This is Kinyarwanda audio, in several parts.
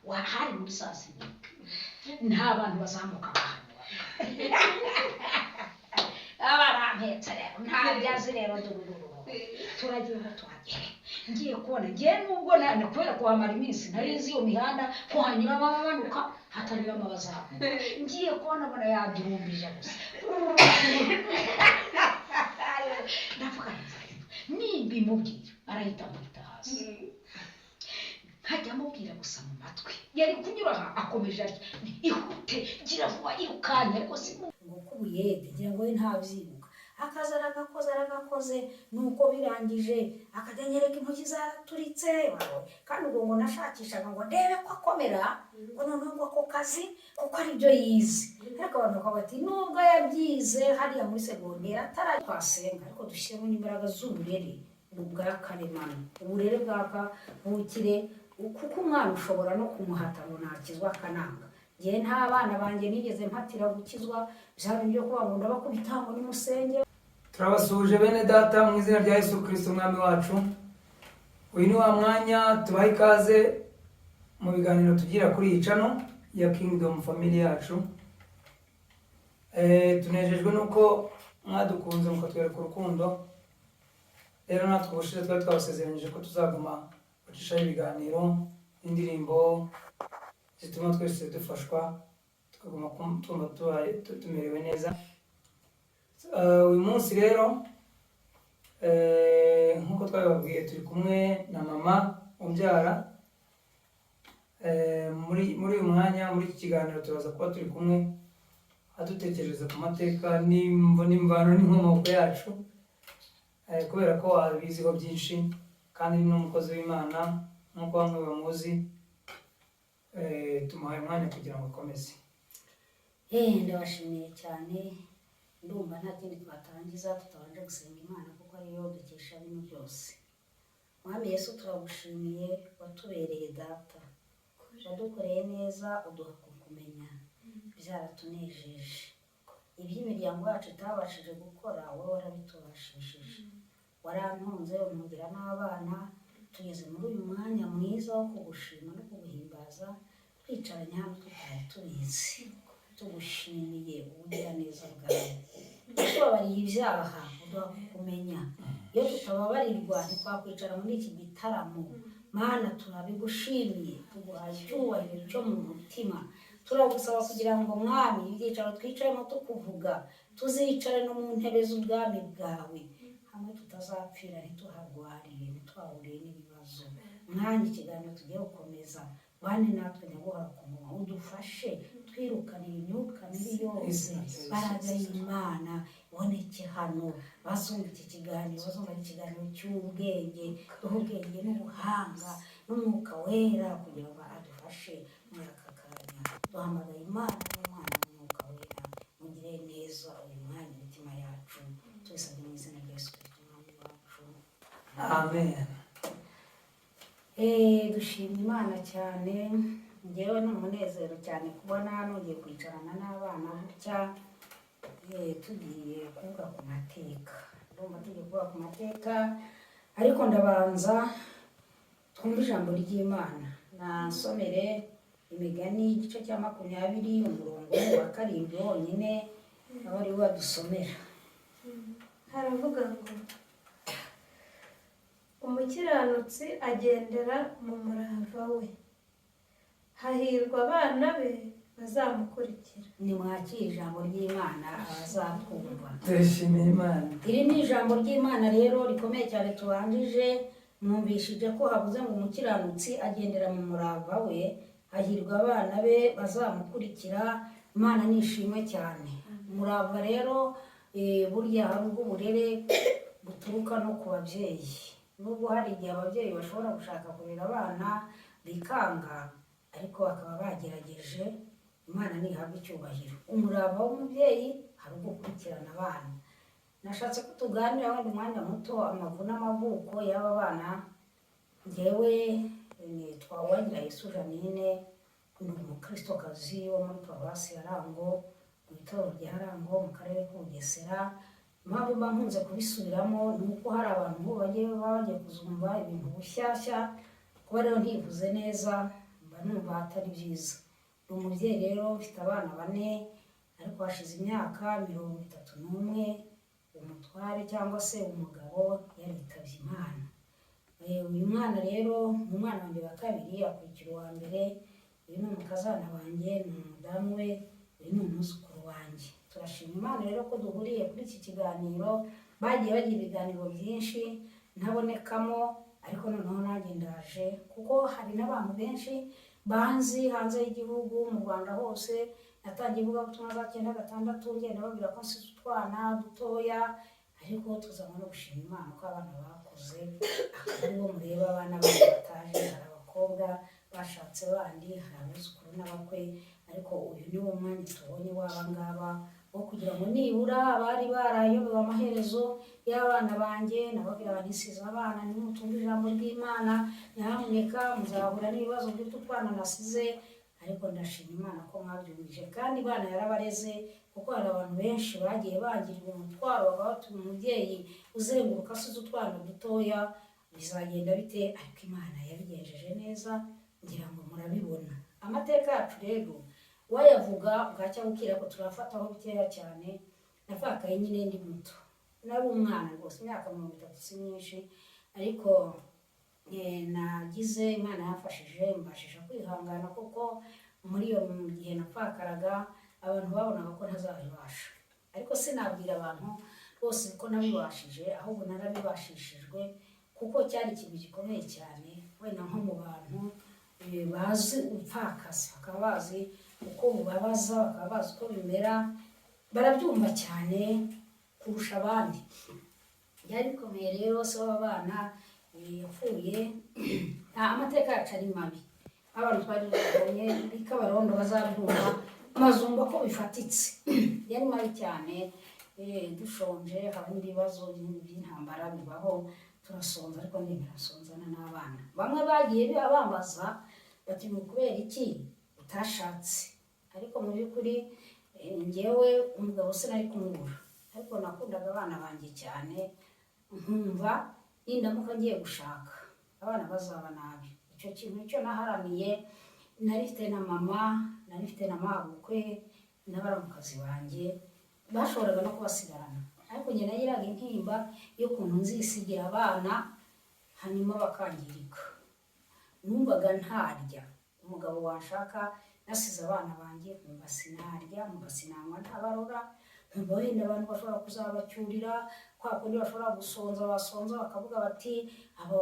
Hari muri saa sita, nta bantu bazamuka bahanyura. Abarampetse rero ntabyo azi rero. Durururu, turagenda tuhagere. Ngiye kubona ngiye nubwo kubera kuhamara iminsi nari nzi iyo mihanda ko hanyuramo abamanuka, hatanyuramo abazamuka. Ngiye kubona mbona yadurumbije gusa. Ndavuga nti nimbimubwira arahita amwita hasi. Nkajya amubwira gusa mu matwi. Yari kunyura aha akomeje atya: "Ihute, gira vuba, irukanye." Ariko si Ngo k'ubuyede ngira ngo we ntabyibuka. Akaza aragakoze, aragakoze, nuko birangije akajya anyereka intoki zaraturitse. Kandi ubwo ngo nashakishaga ngo ndebe ko akomera, ngo noneho ngo ako kazi kuko aribyo yize. Ariko abantu bakavuga bati nubwo yabyize hariya muri segonderi atari twasenga, ariko dushyiremo n'imbaraga z'uburere bwa karemano, uburere bwa kavukire, kuko umwana ushobora no kumuhata ngo nakizwa akananga. Njyewe nta bana banjye nigeze mpatira gukizwa, bya bintu byo kuba ngo ndabakubita ngo nimusenge. Turabasuhuje bene data mu izina rya Yesu Kirisito Umwami wacu. Uyu ni wa mwanya tubaha ikaze mu biganiro tugira kuri iyi channel ya Kingdom Family yacu. Tunejejwe nuko mwadukunze mukatwereka urukundo. Rero natwe ubushize twari twabasezeranyije ko tuzaguma gucishaho ibiganiro n'indirimbo zituma twese dufashwa, tukaguma twumva tumerewe neza. Uyu munsi rero, nk'uko twabibabwiye, turi kumwe na mama umbyara. Muri uyu mwanya, muri iki kiganiro, turaza kuba turi kumwe adutekereza ku mateka n'imvo n'imvano n'inkomoko yacu, kubera ko abiziho byinshi kandi ni n'umukozi w'Imana nk'uko bamwe bamuzi. Tumuhaye umwanya kugira ngo akomeze. Ndabashimiye cyane. Ndumva nta kindi twatangiza tutabanje gusenga Imana, kuko ariyo dukesha bino byose. Mwami Yesu, turagushimiye, watubereye data, wadukoreye neza, uduha kukumenya, byaratunejeje. Iby'imiryango yacu itabashije gukora, wowe warabitubashishije. Warantunze, untungira n'abana, tugeze muri uyu mwanya mwiza wo kugushima no kuguhimbaza, twicaranye hano tutari tubizi. Tugushimiye ubugiraneza bwawe. Tubabariye ibyaha, uduha kukumenya. Iyo tutababarirwa ntitwakwicara muri iki gitaramo. Mana, turabigushimiye, tuguhaye icyubahiro cyo mu mutima. Turagusaba kugira ngo, Mwami, ibyicaro twicayemo tukuvuga, tuzicare no mu ntebe z'ubwami bwawe, hamwe tutazapfira, ntituharwarire, ntituhahurire n'ibibazo. Mwanya ikiganiro tugiye gukomeza, bane natwe nyaguhora ku ngoma, udufashe twirukanira imyuka mibi yose. Baraga y'Imana iboneke hano. Bazumva iki kiganiro, bazumva ari ikiganiro cy'ubwenge. Duhe ubwenge n'ubuhanga n'Umwuka Wera kugira ngo adufashe muri aka kanya. Duhamagaye Imana n'Umwana n'Umwuka Wera, mugire neza uyu mwanya imitima yacu. Tubisabye mu izina rya Yesu Kristo Umwami wacu. Amen. Dushima Imana cyane. Ngewe ni umunezero cyane kubona nongeye kwicarana n'abana gutya. Tugiye kuvuga ku mateka. Ndumva tugiye kuvuga ku mateka, ariko ndabanza twumve ijambo ry'Imana. Nasomere Imigani igice cya 20, umurongo wa 7 wonyine, aba ari wo badusomera. Haravuga ngo: "Umukiranutsi agendera mu murava we, hahirwa abana be bazamukurikira." Nimwakire ijambo ry'Imana abazatwumva. Turishimiye Imana. Iri ni ijambo ry'Imana rero rikomeye cyane tubanjije. Mwumvishije ko havuze ngo umukiranutsi agendera mu murava we, hahirwa abana be bazamukurikira. Imana nishimwe cyane. Umurava rero, burya hari ubwo uburere buturuka no ku babyeyi, nubwo hari igihe ababyeyi bashobora gushaka kurera abana bikanga, ariko bakaba bagerageje. Imana ntihabwa icyubahiro. Umurava w'umubyeyi hari ubwo ukurikirana abana. Nashatse ko tuganira wenda umwanya muto amavu n'amavuko y'aba bana. Ngewe nitwa Uwagirayesu Jeannine, ndi umukristokazi wo muri Paruwasi ya Rango, mu itorero rya Rango, mu karere k'Ubugesera. Impamvu mba nkunze kubisubiramo ni uko hari abantu nk'ubu bagiye baba bagiye kuzumva ibintu bushyashya. Kuba rero ntivuze neza mba Mba numva atari byiza. Ndi umubyeyi rero, mfite abana bane, ariko hashize imyaka 31 umutware cyangwa se umugabo yaritabye Imana. Uyu mwana rero ni umwana wanjye wa kabiri, akurikira uwa mbere. Uyu ni umukazana wanjye, ni umudamu we, uyu ni umwuzukuru wanjye. Turashima Imana rero ko duhuriye kuri iki kiganiro. Bagiye bagira ibiganiro byinshi ntabonekamo, ariko noneho nanjye ndaje, kuko hari n'abantu benshi banzi hanze y'igihugu, mu Rwanda hose. Natangiye ivugabutumwa za 96, ngenda babwira ko nsize utwana dutoya, ariko tuzanywe no gushima Imana ko abana bakuze, akaba aribo mureba. Abana bandi bataje, hari abakobwa bashatse bandi, hari abuzukuru n'abakwe, ariko uyu ni wo mwanya tubonye w'aba ngaba wo kugira ngo nibura abari barayobewe amaherezo y'abana banjye, nababwira bati: "Nsize abana, nimutumva ijambo ry'Imana, nyamuneka muzahura n'ibibazo by'utu twana nasize." Ariko ndashima Imana ko mwabyumvise, kandi Imana yarabareze, kuko hari abantu benshi bagiye bangirira umutwaro, bakaba bati: "Umubyeyi uzenguruka asize utwana dutoya bizagenda bite?" Ariko Imana yabigenjeje neza, ngira ngo murabibona. Amateka yacu rero wayavuga bwacya bukira ko turafataho bikeya cyane. Nafakaye nyine ndi muto, nari umwana rwose, imyaka 30 si myinshi, ariko nagize Imana yamfashije, mbashisha kwihangana, kuko muri iyo gihe napfakaraga abantu babonaga ko ntazabibasha. Ariko sinabwira abantu rwose ko nabibashije, ahubwo narabibashishijwe, kuko cyari ikintu gikomeye cyane. Wenda nko mu bantu bazi ubupfakazi, bakaba bazi uko bubabaza, bakaba bazi uko bimera, barabyumva cyane kurusha abandi. Byari bikomeye rero. Se w'abana yapfuye. Nta amateka yacu ari mabi, abantu twari tubonye i Kabarondo bazabyumva, bazumva ko bifatitse. Yari mabi cyane, dushonje, haba n'ibibazo by'intambara bibaho, turasonza, ariko ntirasonzana n'abana. Bamwe bagiye bambaza bati: "Ni ukubera iki utashatse?" Ariko mu by'ukuri njyewe umugabo sinari kumubura, ariko nakundaga abana banjye cyane, nkumva nindamuka ngiye gushaka abana bazaba nabi. Icyo kintu cyo naharaniye. Nari mfite na mama, nari mfite na mabukwe n'abaramukazi banjye, bashoboraga no kubasigarana, ariko njye nagiraga intimba y'ukuntu nzisigira abana hanyuma bakangirika. Numvaga ntarya umugabo washaka nasize abana banjye, nkumva sinarya, nkumva sinanywa ntabarora, nkumva wenda abantu bashobora kuzabacyurira kwa kundi bashobora gusonza, basonza bakavuga bati: "Abo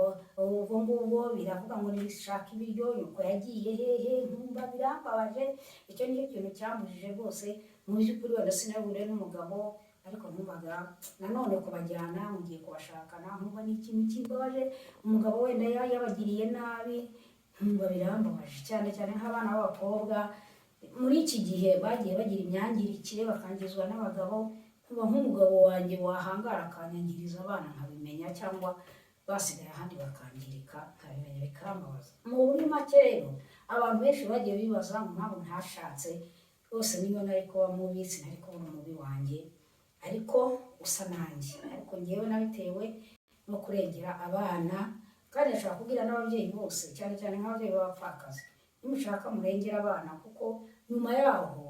ubwo ngubwo biravuga ngo nibishaka ibiryo, nyoko yagiye hehe?" Nkumva birambabaje. Icyo nicyo kintu cyambujije rwose. Mu by'ukuri wenda sinahure n'umugabo, ariko numvaga nanone kubajyana mugiye kubashakana, nkumva ni ikintu kimbabaje. Umugabo wenda yabagiriye nabi, nkumva birambabaje cyane cyane nk'abana b'abakobwa muri iki gihe bagiye bagira imyangirikire, bakangizwa n'abagabo. Nkumva nk'umugabo wanjye wahangara akanyangiriza abana nkabimenya, cyangwa basigaye ahandi bakangirika nkabimenya, bikambabaza. Muri make rero, abantu benshi bagiye bibaza ngo impamvu ntashatse. Rwose niyo nari kuba mubi, sinari kubona umubi wanjye ariko usa nanjye. Ariko ngewe nabitewe no kurengera abana, kandi ndashaka kubwira n'ababyeyi bose, cyane cyane nk'ababyeyi b'abapfakazi: nimushaka murengere abana, kuko nyuma yaho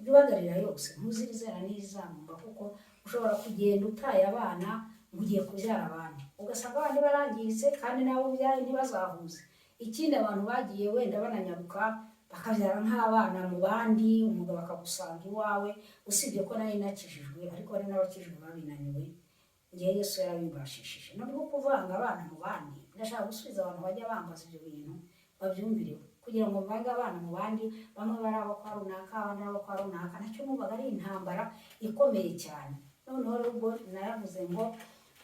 ibagarira yose ntuzirizera n'izamumba, kuko ushobora kugenda utaye abana ngo ugiye kubyara abandi, ugasanga abandi barangiritse kandi nabo ubyaye ntibazahuze. Ikindi, abantu bagiye wenda bananyaruka bakabyara nk'abana mu bandi, umugabo akagusanga iwawe. Usibye ko nari nakijijwe, ariko hari n'abakijijwe babinaniwe. Ngewe Yesu yarabimbashishije. Nubwo kuvanga abana mu bandi, ndashaka gusubiza abantu bajya bambaza ibyo bintu babyumvireho, kugira ngo mvange abana mu bandi, bamwe bari abo kwa runaka, abandi ari abo kwa runaka, nacyo numvaga ari intambara ikomeye cyane. Noneho rero ubwo naravuze ngo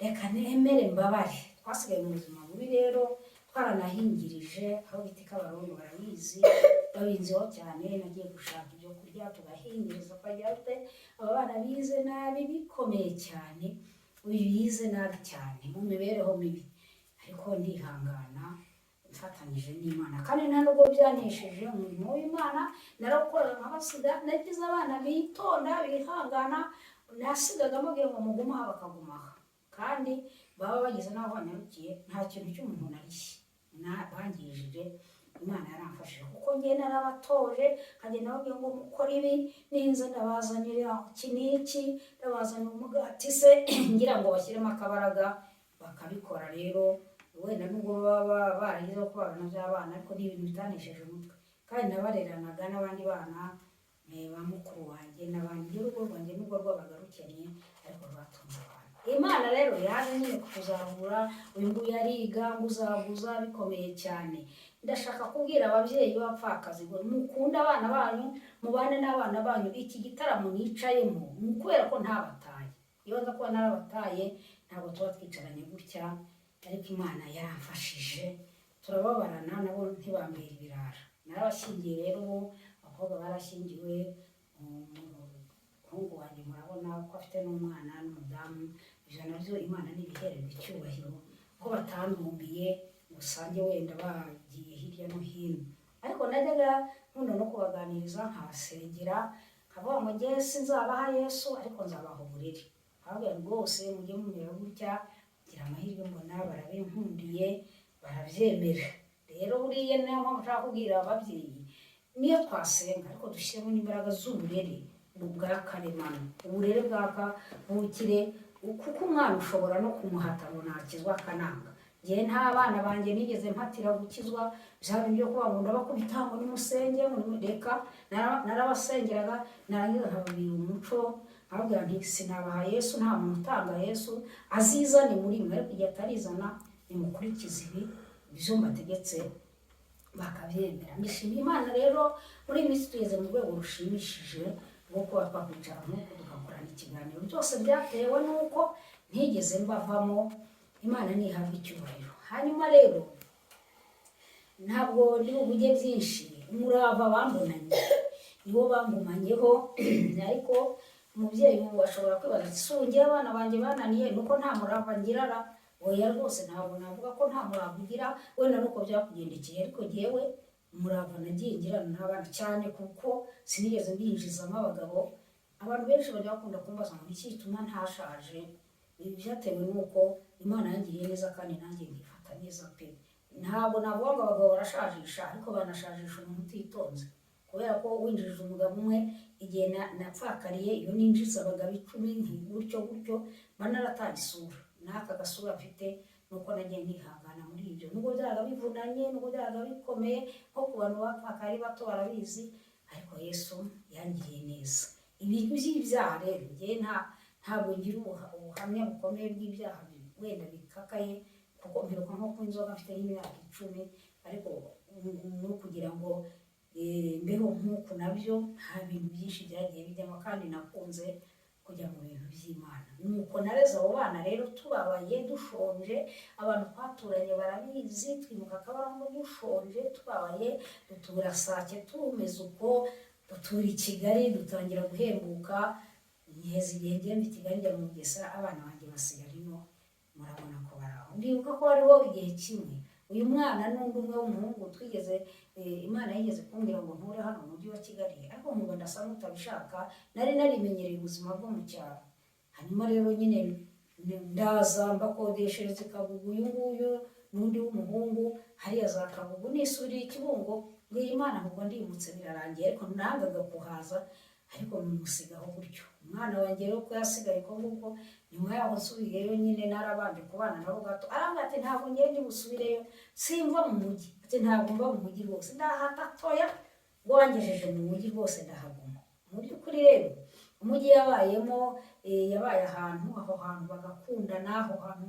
reka nemere mbabare. Twasigaye mu buzima bubi rero, twaranahingirije aho bita i Kabarondo, barabizi, babinziho cyane. Nagiye gushaka ibyo kurya tugahingiriza, twagira dute. Aba bana bize nabi bikomeye cyane, uyu yize nabi cyane mu mibereho mibi, ariko ndihangana mfatanyije n'Imana. Kandi nta nubwo byanesheje umurimo w'Imana, narawukoraga nkabasiga. Nagize abana bitonda, bihangana, nasigaga mbabwiye ngo mugume aha, bakaguma aha, kandi baba bageze n'aho banyarukiye. Nta kintu cy'umuntu narishye bangijije. Imana yaramfashije kuko njye narabatoje, nkagenda babwira ngo mukore ibi, ninza ndabazanira iki n'iki, ndabazanira umugati se, ngira ngo bashyiremo akabaraga bakabikora. Rero wenda nubwo baba baragize kubana by'abana, ariko ni ibintu bitanesheje umutwe, kandi nabareranaga n'abandi bana ba mukuru wanjye n'abandi. Urugo rwanjye nubwo rwabaga rukennye, ariko rwatunze abantu. Imana rero yaje nyine kutuzahura. Uyu nguyu ariga ngo uzaguza bikomeye cyane. Ndashaka kubwira ababyeyi b'abapfakazi ngo mukunde abana banyu, mubane n'abana banyu. Iki gitaramo nicayemo ni ukubera ko ntabataye. Iyo nza kuba narabataye, ntabwo tuba twicaranye gutya. Ariko Imana yaramfashije, turababarana nabo, ntibambera ibirara. Narabashyingiye rero, ubu abakobwa barashyingiwe. Umuhungu wanjye murabona ko afite n'umwana n'umudamu. Ibyo nabyo Imana ntibihererwa icyubahiro ko batandumbiye ngo usange wenda bagiye hirya no hino. Ariko najyaga nkunda no kubaganiriza, nkabasengera, nkavuga ngo njye sinzabaha Yesu, ariko nzabaha uburere. Nkababwira rwose mujye mumera gutya. Ngira amahirwe mbona barabinkundiye, barabyemera. Rero buriya niyo mpamvu nshaka kubwira ababyeyi, niyo twasenga ariko dushyiremo n'imbaraga z'uburere bwa karemano, uburere bwa kavukire, kuko umwana ushobora no kumuhata ngo nakizwa akananga. Njyewe nta bana banjye nigeze mpatira gukizwa, bya bintu byo kuba ngo ndabakubita ngo nimusenge ngo reka. Narabasengeraga, narangiza nkababwira umuco, nkababwira nti sinabaha Yesu, nta muntu utanga Yesu, azizane muri mwe, ariko igihe atarizana nimukurikize ibi ibyo mbategetse, bakabyemera. Ndishimiye Imana rero, muri iyi minsi tugeze mu rwego rushimishije rwo kuba twakwicara nk'uku tugakorana ikiganiro. Byose byatewe n'uko ntigeze mbavamo. Imana ntihabwa icyubahiro. Hanyuma rero ntabwo ndi buvuge byinshi. Umurava bambonanye niwo bangumanyeho. Ariko umubyeyi ubu ashobora kwibaza ati: "Si ubu abana banjye bananiye nuko nta murava ngirara?" Oya rwose, ntabwo navuga ko nta murava ugira, wenda nuko byakugendekeye, ariko jyewe umurava nagiye ngirana n'abana cyane, kuko sinigeze mbinjizamo abagabo. Abantu benshi bajya bakunda kumbaza ngo niki gituma ntashaje. Ibi byatewe n'uko Imana yangiriye neza kandi nanjye nkifata neza pe. Ntabwo navuga ngo abagabo barashajisha, ariko banashajisha umuntu utitonze, kubera ko winjije umugabo umwe, igihe napfakariye, iyo ninjiza abagabo 10 gutyo gutyo mba narataye isura. N'aka gasura mfite nuko nagiye nkihangana muri ibyo, nubwo byabaga bivunanye, nubwo byabaga bikomeye, nko ku bantu bapfakaye ari bato barabizi. Ariko Yesu yangiriye neza. Ibintu by'ibyaha rero, njye ntabwo ngira ubuhamya bukomeye bw'ibyaha wenda bikakaye, kuko mperuka nko kunywa inzoga mfite nk'imyaka 10. Ariko no kugira ngo mbeho nk'uku nabyo nta bintu byinshi byagiye bijyamo, kandi nakunze kujya mu bintu by'Imana. Nuko nareze abo bana rero tubabaye, dushonje. Abantu twaturanye barabizi, twimuka Kabarondo dushonje, tubabaye, dutura Sake tumeze uko, dutura i Kigali dutangira guhembuka. Ngeze igihe ngenda i Kigali, njya mu Bugesera, abana banjye basigara ino, murabona ko bari aho. Ndibuka ko hariho igihe kimwe uyu mwana n'undi umwe w'umuhungu twigeze, Imana yigeze kumbwira ngo nture hano mu mujyi wa Kigali, ariko nkumva ndasa n'utabishaka. Nari narimenyereye ubuzima bwo mu cyaro. Hanyuma rero nyine ndaza mbakodeshereza i Kagugu, uyu nguyu n'undi w'umuhungu hariya za Kagugu, nisubiriye i Kibungo ngo iyi Imana nubwo ndimutse birarangiye, ariko nangaga kuhaza, ariko musigaho gutyo. Umwana wanjye rero ko yasigaye uko nguko, nyuma yaho nsubiyeyo nyine, narabanje kubana nabo gato, arambwira ati: "Ntabwo ngiye ndi busubireyo, simva mu mujyi." Ati: "Ntabwo mva mu mujyi rwose." Ndahatatoya ngo wangejeje mu mujyi rwose ndahaguma. Mu by'ukuri rero umujyi yabayemo, yabaye ahantu, aho hantu bagakundana, aho hantu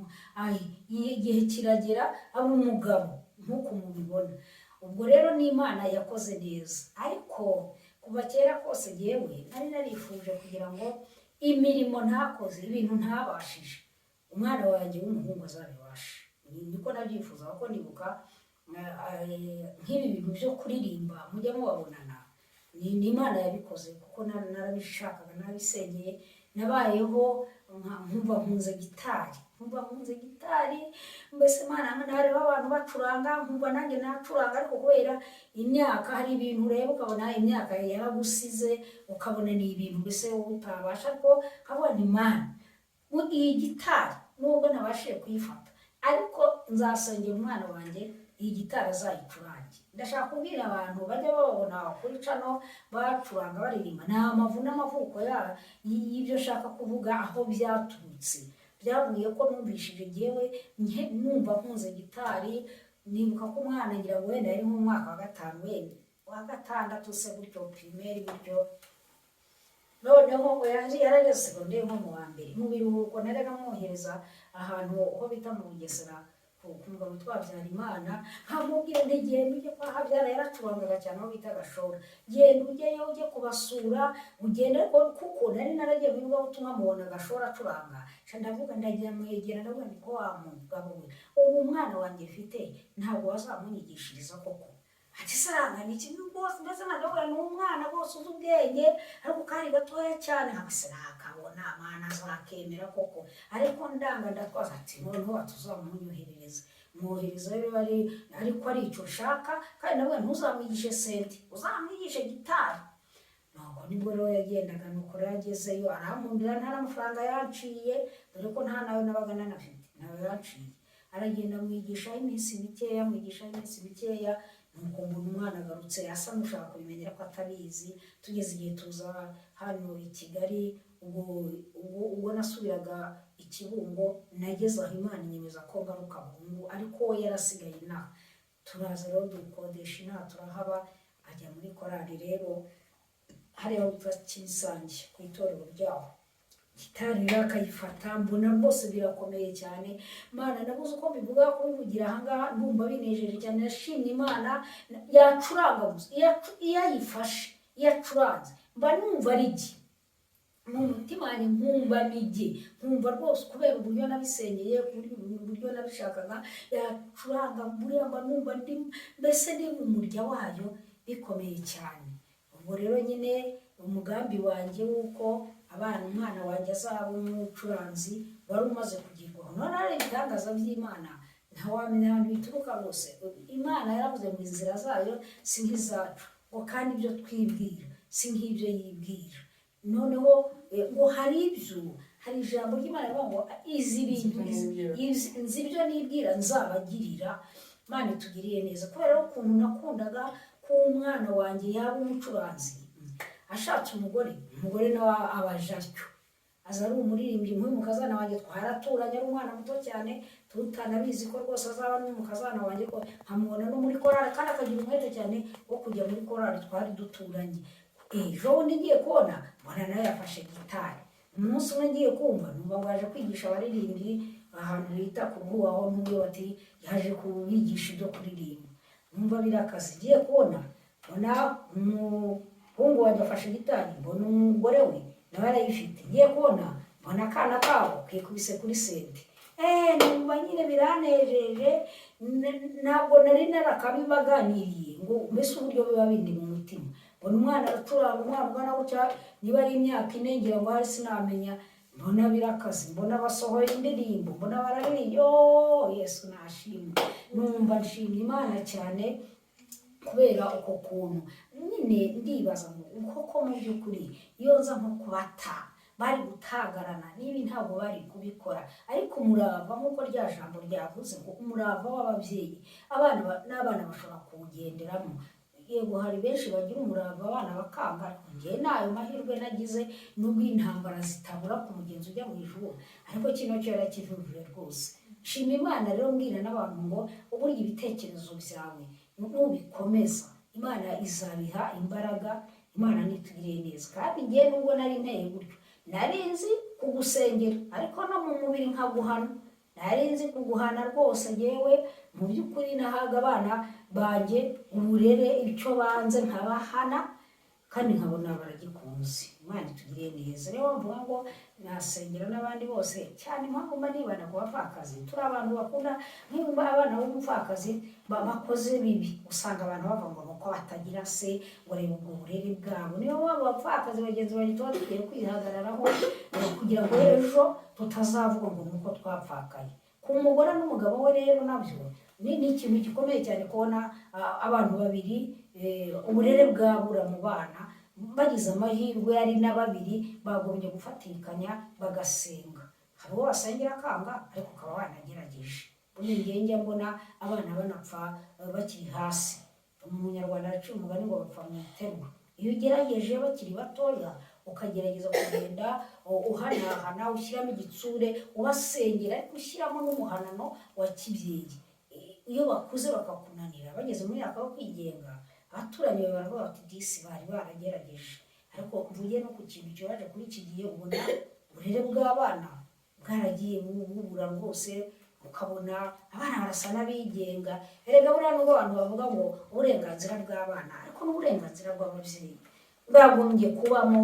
igihe kiragera aba umugabo nk'uko mubibona. Ubwo rero n'Imana yakoze neza. Ariko kuva kera kose yewe nari narifuje kugira ngo imirimo ntakoze, ibintu ntabashije, umwana wanjye w'umuhungu azabibashe. Niko nabyifuza, kuko nibuka nk'ibi bintu byo kuririmba mujya mubabonana, ni Imana yabikoze, kuko narabishakaga, narabisengeye. Nabayeho nkumva nkunze gitari, nkumva nkunze gitari mbese Imana, nareba abantu bacuranga nkumva nanjye nacuranga. Ariko kubera imyaka, hari ibintu ureba ukabona imyaka yaragusize, ukabona ni ibintu mbese wowe utabasha. Ariko nkabona Imana, iyi gitari nubwo ntabashije kuyifata, ariko nzasengera umwana wanjye. Iyi gitari azayicurange. Ndashaka kubwira abantu bajya bababona kuri channel bacuranga, baririmba, ni amavu n'amavuko y'ibyo nshaka kuvuga, aho byaturutse. Byavuye ko numvishije jyewe numva nkunze gitari. Nibuka ko umwana, ngira ngo wenda yari nk'umwaka wa gatanu, wenda wa gatandatu se gutyo, primaire gutyo. Noneho yarageze segonderi nko mu wa mbere, mu biruhuko najyaga mwohereza ahantu ho bita mu Bugesera ku mugabo witwa Habyarimana, nkamubwira nti: "Genda ujye kwa Habyara." Yaracurangaga cyane, aho bita Gashora. "Genda ujyeyo, ujye kubasura, ugende." Ariko kuko nari naragiye mu ivugabutumwa, mubona Gashora acuranga. Nca ndavuga, ndagira mwegera, ndavuga nti: "Ko wa mugabo we, ubu umwana wanjye mfite ntabwo wazamunyigishiriza koko?" Ati: "Saranga ni iki rwose?" Mbese nkavuga ni umwana rwose uzi ubwenge, ariko kari gatoya cyane, nkabase nakabona mwana azakemera koko. Ariko ndanga, ndatwaza. Ati: "Noneho tuzamunyoherereza." Mwohereza rero, ari ariko ari icyo nshaka, kandi nawe ntuzamwigishe synthé, uzamwigishe gitari. Nuko nibwo rero yagendaga. Nuko rero agezeyo arankundira, nta n'amafaranga yanciye, dore ko nta nawe nabaga nanafite, nawe yanciye. Aragenda amwigishaho iminsi mikeya, amwigishaho iminsi mikeya. Nuko mbona umwana agarutse asa n'ushaka kubimenyera ko atabizi. Tugeze igihe tuza hano i Kigali. Ubwo nasubiraga i Kibungo, nageze aho Imana inyemeza ko ngaruka burundu, ariko we yarasigaye inaha. Turaza rero dukodesha inaha, turahaba. Ajya muri korali rero hariya witwa Kisange, ku itorero ryaho. Gitari rero akayifata, mbona rwose birakomeye cyane. Mana, nabuze uko mbivuga, kubivugira ahangaha ndumva binejeje cyane. Nashimye Imana. Yacuranga gusa, iyo ayifashe, iyo acuranze, mba numva ari jye mu mutima wanjye, nkumva ni jye, nkumva rwose kubera uburyo nabisengeye, uburyo nabishakaga. Yacuranga buriya mba numva ndi mbese ndi mu murya wayo, bikomeye cyane. Ubwo rero nyine umugambi wanjye w'uko abana, umwana wanjye azaba umucuranzi wari umaze kugerwaho. None hari ibitangaza by'Imana, ntawamenya ahantu bituruka rwose. Imana yaravuze ngo inzira zayo si nk'izacu, ngo kandi ibyo twibwira si nk'ibyo yibwira. Noneho ngo hari ibyo, hari ijambo ry'Imana rivuga ngo izi bintu nzi ibyo nibwira nzabagirira. Imana itugiriye neza kubera ukuntu nakundaga ko umwana wanjye yaba umucuranzi. Ashatse umugore, umugore nawe abaje atyo, aza ari umuririmbyi. Nk'uyu mukazana wanjye twaraturanye ari umwana muto cyane, tutanabizi ko rwose azaba n'umukazana wanjye, ko nkamubona no muri korali, kandi akagira umwete cyane wo kujya muri korali twari duturanye. Ejo bundi ngiye kubona, mbona nawe yafashe gitari. Umunsi umwe ngiye kumva, numva ngo yaje kwigisha abaririmbyi ahantu bita ku aho ntuye, bati yaje kubigisha ibyo kuririmba. Numva birakaze. Ngiye kubona, mbona umuhungu wanjye afashe gitari, mbona umugore we nawe arayifite. Ngiye kubona, mbona akana kabo kikubise kuri synthé. Numva nyine biranejeje. Ntabwo nari narakabibaganiriye ngo mbese uburyo biba bindi mu mutima. Mbona umwana aracuranga, umwana ungana gutya, niba ari imyaka 4 ngira ngo hari, sinamenya. Mbona birakaze, mbona basohoye indirimbo, mbona bararirimba. Yo Yesu nashimwe! Numva nshimye Imana cyane kubera uko kuntu nyine ndibaza ngo koko mu by'ukuri iyo nza nko kubata bari gutagarana n'ibi, ntabwo bari kubikora. Ariko umurava, nk'uko rya jambo ryavuze ngo umurava w'ababyeyi, abana n'abana bashobora kuwugenderamo. Yego, hari benshi bagira umurava abana bakanga, ariko njyewe n'ayo mahirwe nagize, nubwo intambara zitabura ku mugenzi ujya mu ijuru, ariko kino cyo yarakivujuje rwose. Nshima Imana rero, mbwira n'abantu ngo uburyo ibitekerezo byawe nubikomeza, Imana izabiha imbaraga. Imana nitugiriye neza. Kandi njyewe nubwo nari nteye gutyo, nari nzi kugusengera, ariko no mu mubiri nkaguhana. Nari nzi kuguhana rwose. Yewe, mu by'ukuri nahaga abana banjye uburere, icyo banze nkabahana, kandi nkabona baragikunze. Imana itugiriye neza. Niyo mvuga ngo nasengera n'abandi bose cyane. Impamvu mba nibanda ku bapfakazi, turi abantu bakunda nk'iyo abana b'umupfakazi bakoze bibi, usanga abantu bavuga ngo nuko batagira se, ngo reba ubwo burere bwabo. Niyo mpamvu abapfakazi bagenzi banjye tuba dukwiye kwihagararaho, kugira ngo ejo tutazavuga ngo nuko twapfakaye. Ku mugore n'umugabo we rero nabyo ni ikintu gikomeye cyane kubona abantu babiri, uburere bwabura mu bana. Bagize amahirwe ari na babiri, bagombye gufatikanya bagasenga. Hari uwo basengera akanga, ariko ukaba wanagerageje. Buriya ngewe njya mbona abana banapfa bakiri hasi. Umunyarwanda araciye umugani ngo bapfa mu iterura. Iyo ugerageje bakiri batoya, ukagerageza kugenda uhanahana, ushyiramo igitsure, ubasengera, ariko ushyiramo n'umuhanano wa kibyeyi, iyo bakuze bakakunanira bageze mu myaka yo kwigenga, abaturanyi bawe baravuga bati: "Disi bari baragerageje." Ariko mvuge no ku kintu kibaje kuri iki gihe, ubona uburere bw'abana bwaragiye bubura rwose, ukabona abana barasa n'abigenga. Erega buriya nubwo abantu bavuga ngo uburenganzira bw'abana, ariko n'uburenganzira bw'ababyeyi bwagombye kubamo.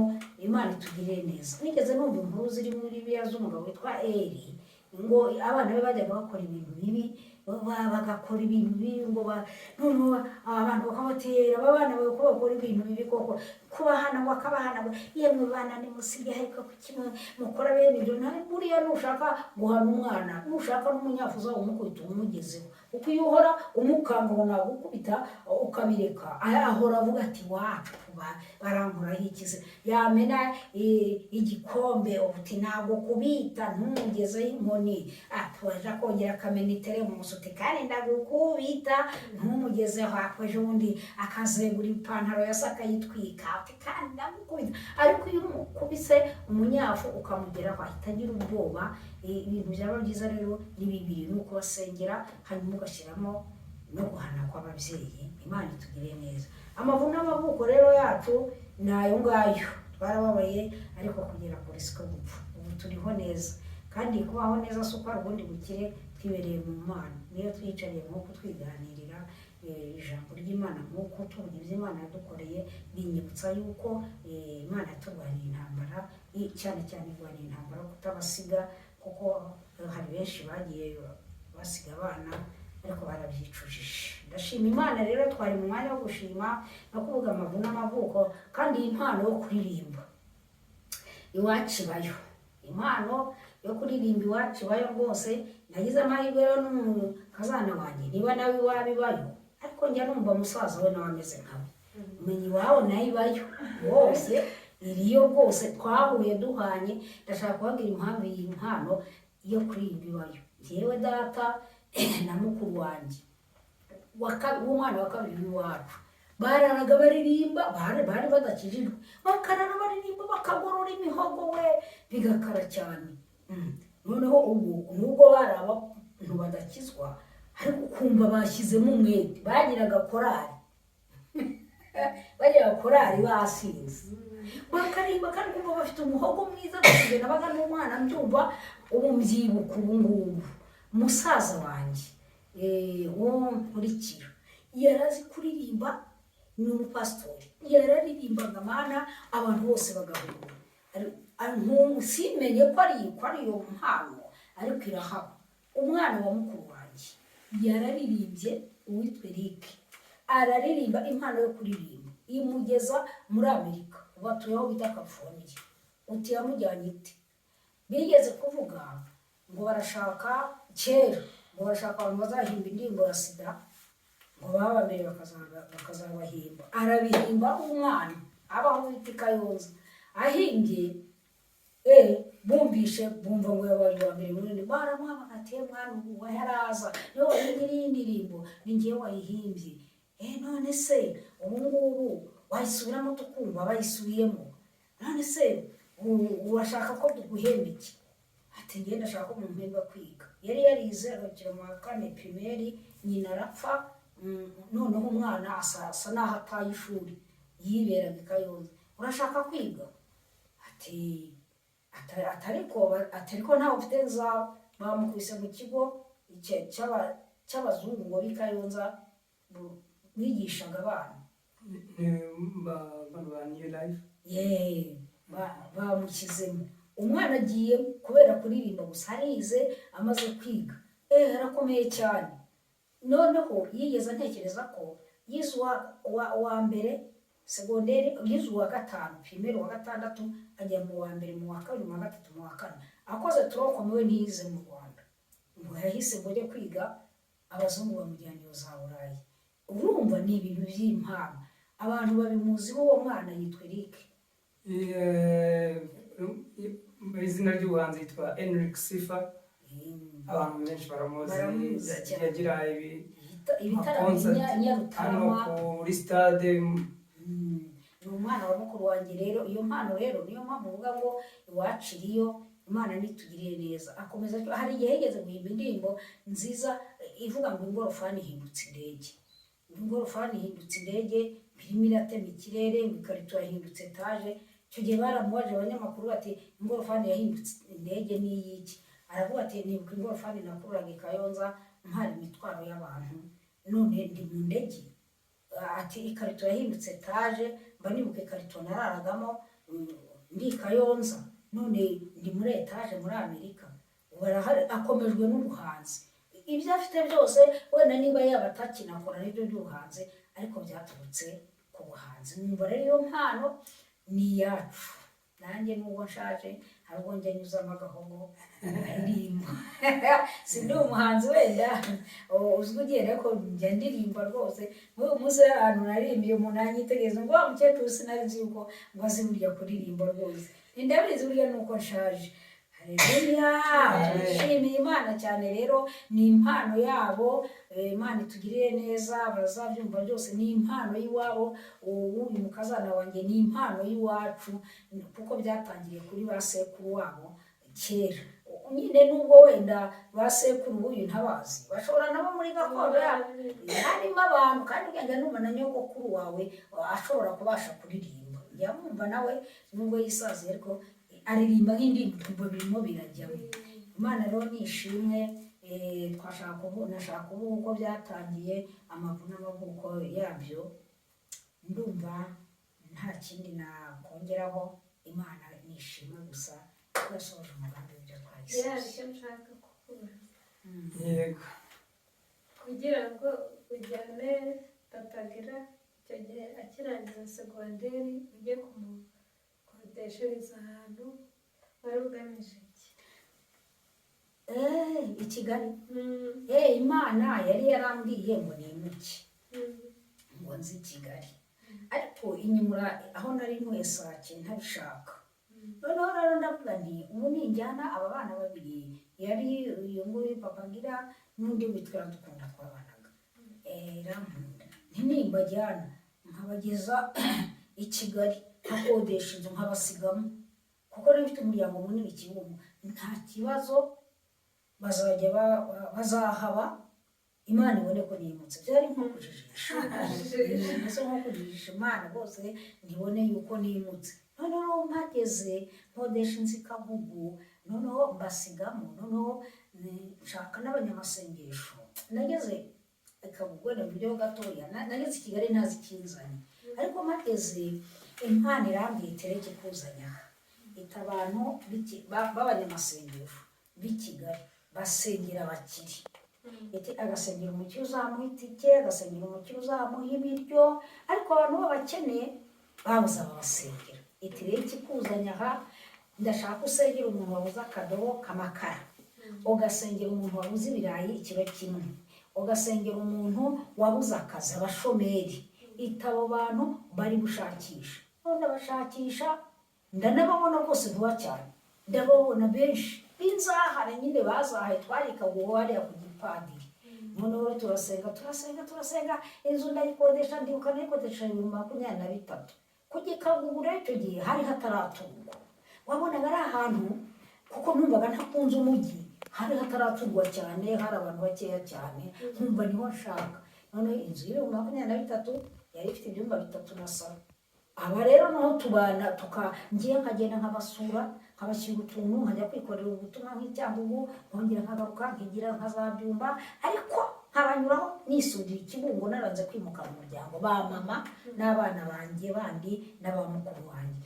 Imana itugirire neza. Nigeze numva inkuru ziri muri Bibiliya z'umugabo witwa Eri, ngo abana be bajyaga bakora ibintu bibi, bagakora ibintu bibi, ngo noneho abantu bakabatera, aba bana bawe ko bakora ibintu bibi koko, kubahana ngo akabahana ngo: "Yemwe bana, nimusige, ariko kuki mukora bene ibyo?" Buriya nushaka guhana umwana, nushaka n'umunyafu umukubita umugezeho, kuko iyo uhora umukanga ngo nagukubita ukabireka, ahora avuga ati: "Wacu barankoraho ikize." Yamena igikombe, uti: "Ntabwo kubita," ntumugezeho inkoni, aje akongera akamena iteremusi, uti: "Kandi ndagukubita," ntumugezeho. Ejo bundi akazengura ipantaro ya se akayitwika, uti: "Kandi ndagukubita." Ariko iyo umukubise umunyafu ukamugeraho, ahita agira ubwoba. Ibintu byaba byiza rero ni bibiri: ni ukubasengera, hanyuma ugashyiramo no guhana kw'ababyeyi. Imana itugire neza. Amavu n'amavuko rero yacu ni ayo ngayo. Twarababaye, ariko kugera kure siko gupfa. Ubu turiho neza, kandi kubaho neza si uko hari ubundi bukire, twibereye mu Mana. Niyo twiyicariye nk'uko twiganirira ijambo ry'Imana, nk'uko tuvuga ibyo Imana yadukoreye, binyibutsa yuko Imana yaturwaniye intambara, cyane cyane irwaniye intambara yo kutabasiga, kuko hari benshi bagiye basiga abana ariko barabyicujije. Ndashima Imana rero. Twari mu mwanya wo gushima no kuvuga amavu n'amavuko. Kandi iyi mpano yo kuririmba iwacu ibayo, impano yo kuririmba iwacu ibayo rwose. Nagize amahirwe rero n'umukazana wanjye, niba nawe iwabo ibayo, ariko njya numva musaza we nawe ameze nkawe, umenya iwabo nayo ibayo rwose, iriyo rwose. Twahuye duhanye. Ndashaka kubabwira impamvu iyi mpano yo kuririmba ibayo. Njyewe data na mukuru wanjye w'umwana wa kabiri w'iwacu bararaga baririmba, bari badakijijwe, bakarara baririmba, bakagorora imihogo we bigakara cyane. Noneho ubu nubwo bari abantu badakizwa, ariko ukumva bashyizemo umwete, bagiraga korari, bagiraga korari basinze, bakaririmba, kandi kumva bafite umuhogo mwiza. Gusa nabaga n'umwana mbyumva, ubu mbyibuka ubu ngubu. Musaza wanjye wo nkurikira yari azi kuririmba, ni umupasitori, yararirimbaga Mana, abantu bose bagahura. Simenye ko ari iyo mpano, ariko irahaba. Umwana wa mukuru wanjye yararirimbye, uwitwa Eric, araririmba, impano yo kuririmba imugeza muri Amerika. Ubu atuye aho bita California. Uti yamujyanye ite? Bigeze kuvuga ngo barashaka kera, ngo barashaka abantu bazahimba indirimbo ya sida, ngo babambere bakazabahimba. Arabihimba, umwana abaho bita i Kayonza, ahimbye, bumvishe bumva ngo yabaye uwa mbere munini, baramuhamagara ati: "Mwana, ubu yaraza, niwe wahimbye iyi ndirimbo?" "Ni njyewe wayihimbye." "None se ubu ngubu wayisubiramo tukumva?" Bayisubiyemo. "None se urashaka ko tuguhemba iki?" Ati: "Njye ndashaka ko mumpemba kwiga." Yari yarize agarukira mu wa kane primaire, nyina arapfa. Noneho umwana asa n'aho ataye ishuri, yiberaga i Kayonza. "Urashaka kwiga?" Ati atariko ntawe ufite nzaba. Bamukubise mu kigo cy'abazungu ngo b'i Kayonza bigishaga abana. Ni bano ba New Life. Yeee, bamushyizemo. Umwana agiye kubera kuririmba gusa, arize, amaze kwiga arakomeye cyane. Noneho yigeze ntekereza ko yize uwa mbere segonderi, yize uwa gatanu primaire, uwa gatandatu ajya mu wa mbere, mu wa kabiri, mu wa gatatu, mu wa kane, akoze tronc commun. We ntiyize mu Rwanda, ngo yahise ngo ajye kwiga, abazungu bamujyana iyo za Burayi. Urumva ni ibintu by'impano, abantu babimuziho. Uwo mwana yitwa Eric. Izina ry'ubuhanzi yitwa Enric Sifa. Abantu benshi baramuzi. Baramuzi Yagiye cyane. agira ibi Ibitaramo concert hano Nyarutarama. Kuri stade. Ni umwana wa mukuru wanjye rero. Iyo mpano rero niyo mpamvu uvuga ngo iwacu iriyo. Imana nitugirire neza. Akomeza, hari igihe yigeze guhimba indirimbo nziza ivuga ngo ingorofani ihindutse indege, ingorofani ihindutse indege, irimo iratema ikirere, ngo ikarito yahindutse etaje. Icyo gihe baramubaje abanyamakuru bati: "Ingorofani yahindutse indege ni iy'iki?" Aravuga ati: "Nibuka ingorofani nakururaga i Kayonza ntwara imitwaro y'abantu, none ndi mu ndege." Ati: "Ikarito yahindutse etaje, mba nibuka ikarito nararagamo ndi i Kayonza, none ndi muri etaje muri Amerika." Ubu arahari, akomejwe n'ubuhanzi. Ibyo afite byose, wenda niba yaba atakinakora n'ibyo by'ubuhanzi, ariko byaturutse ku buhanzi. Numva rero iyo mpano ni iyacu. Nanjye nubwo nshaje, hari ubwo njya nyuzamo agahogo nkaririmba. Sindi umuhanzi wenda uzwi ugenda, ariko njya ndirimba rwose. Nk'uyu munsi hari ahantu naririmbiye, umuntu anyitegereza ngo: "Wa mukecuru, sinari nzi yuko ngo azi burya kuririmba rwose." Ndabizi burya ni uko nshaje. Haleluya, turashimiye Imana cyane. Rero ni impano yabo. Imana itugirire neza, bazabyumva byose ni impano y'iwabo. Uyu mukazana wanjye ni impano y'iwacu, kuko byatangiriye kuri ba sekuru wabo kera nyine. Nubwo wenda ba sekuru b'uyu ntabazi, bashobora nabo muri gakondo yabo harimo abantu. Kandi ugenda numva na nyogokuru wawe ashobora kubasha kuririmba. Njya mwumva nawe nubwo yisaziye, ariko aririmba nk'indirimbo, birimo birajyamo. Imana rero ni ishimwe. Twashaka nashaka kuvuga uko byatangiye, amavu n'amavuko yabyo. Ndumva nta kindi nakongeraho. Imana ni ishimwe gusa ko yasohoje umugambi w'ibyo Hari twayisabye. Icyo nshaka kukubaza. Yego. Kugira ngo ujyane Papa Gira icyo gihe akirangiza segonderi, ujye kumukodeshereza ahantu, wari ugamije iki? I Kigali? Imana yari yarambwiye ngo nimuke, ngo nzi i Kigali, ariko inyimura aho nari ntuye Sake ntabishaka. Noneho rero ndavuga nti: "Ubu ninjyana aba bana babiri," yari uyu nguyu Papa Ngira n'undi witwa Iradukunda twabanaga, Irankunda, nti nimbajyana nkabageza i Kigali, nkakodesha inzu nkabasigamo, kuko nari mfite umuryango munini Kibungo, nta kibazo bazajya bazahaba, Imana ibone ko nimutse. Byari nko kujijisha, mbese nko kujijisha Imana rwose, ntibone yuko nimutse. Noneho mpageze nkodesha inzu i Kagugu, noneho mbasigamo, noneho nshaka n'abanyamasengesho. Nageze i Kagugu, wenda mvugeho gatoya, nageze i Kigali ntazi ikinzanye, ariko mpageze Imana irambwira iti: "Reke kuzanya aha." Ita abantu b'abanyamasengesho b'i Kigali basengera abakire. Iti agasengera umukire uzamuha itike, agasengera umukire uzamuha ibiryo, ariko abantu b'abakene babuze ababasengera. Iti: "Rero ikikuzanya aha, ndashaka ko usengera umuntu wabuze akadobo k'amakara, ugasengera umuntu wabuze ibirayi ikiro kimwe, ugasengera umuntu wabuze akazi, abashomeri." Ita abo bantu bari gushakisha. None bashakisha, ndanababona rwose vuba cyane, ndababona benshi b'inzahare nyine bazahaye. Twari Kagugu hariya ku gipadiri. Noneho turasenga, turasenga, turasenga, inzu ndayikodesha. Ndibuka nayikodesha 23,000 ku Gikagugu. Rero icyo gihe hari hataraturwa, wabonaga ari ahantu, kuko numvaga ntakunze umujyi, hari hataraturwa cyane, hari abantu bakeya cyane, nkumva niho nshaka. Noneho inzu y'23,000 yari ifite ibyumba bitatu na salo. Aba rero noneho tubana, tuka ngiye nkagenda nkabasura, nkabashyira utuntu, nkajya kwikorera ubutumwa nk'icyangugu, nkongera nkagaruka nkigira nkazabyumba, ariko nkabanyuraho nisuriye Ikibungo, naranze kwimuka mu muryango ba mama n'abana banjye bandi n'aba mukuru wanjye.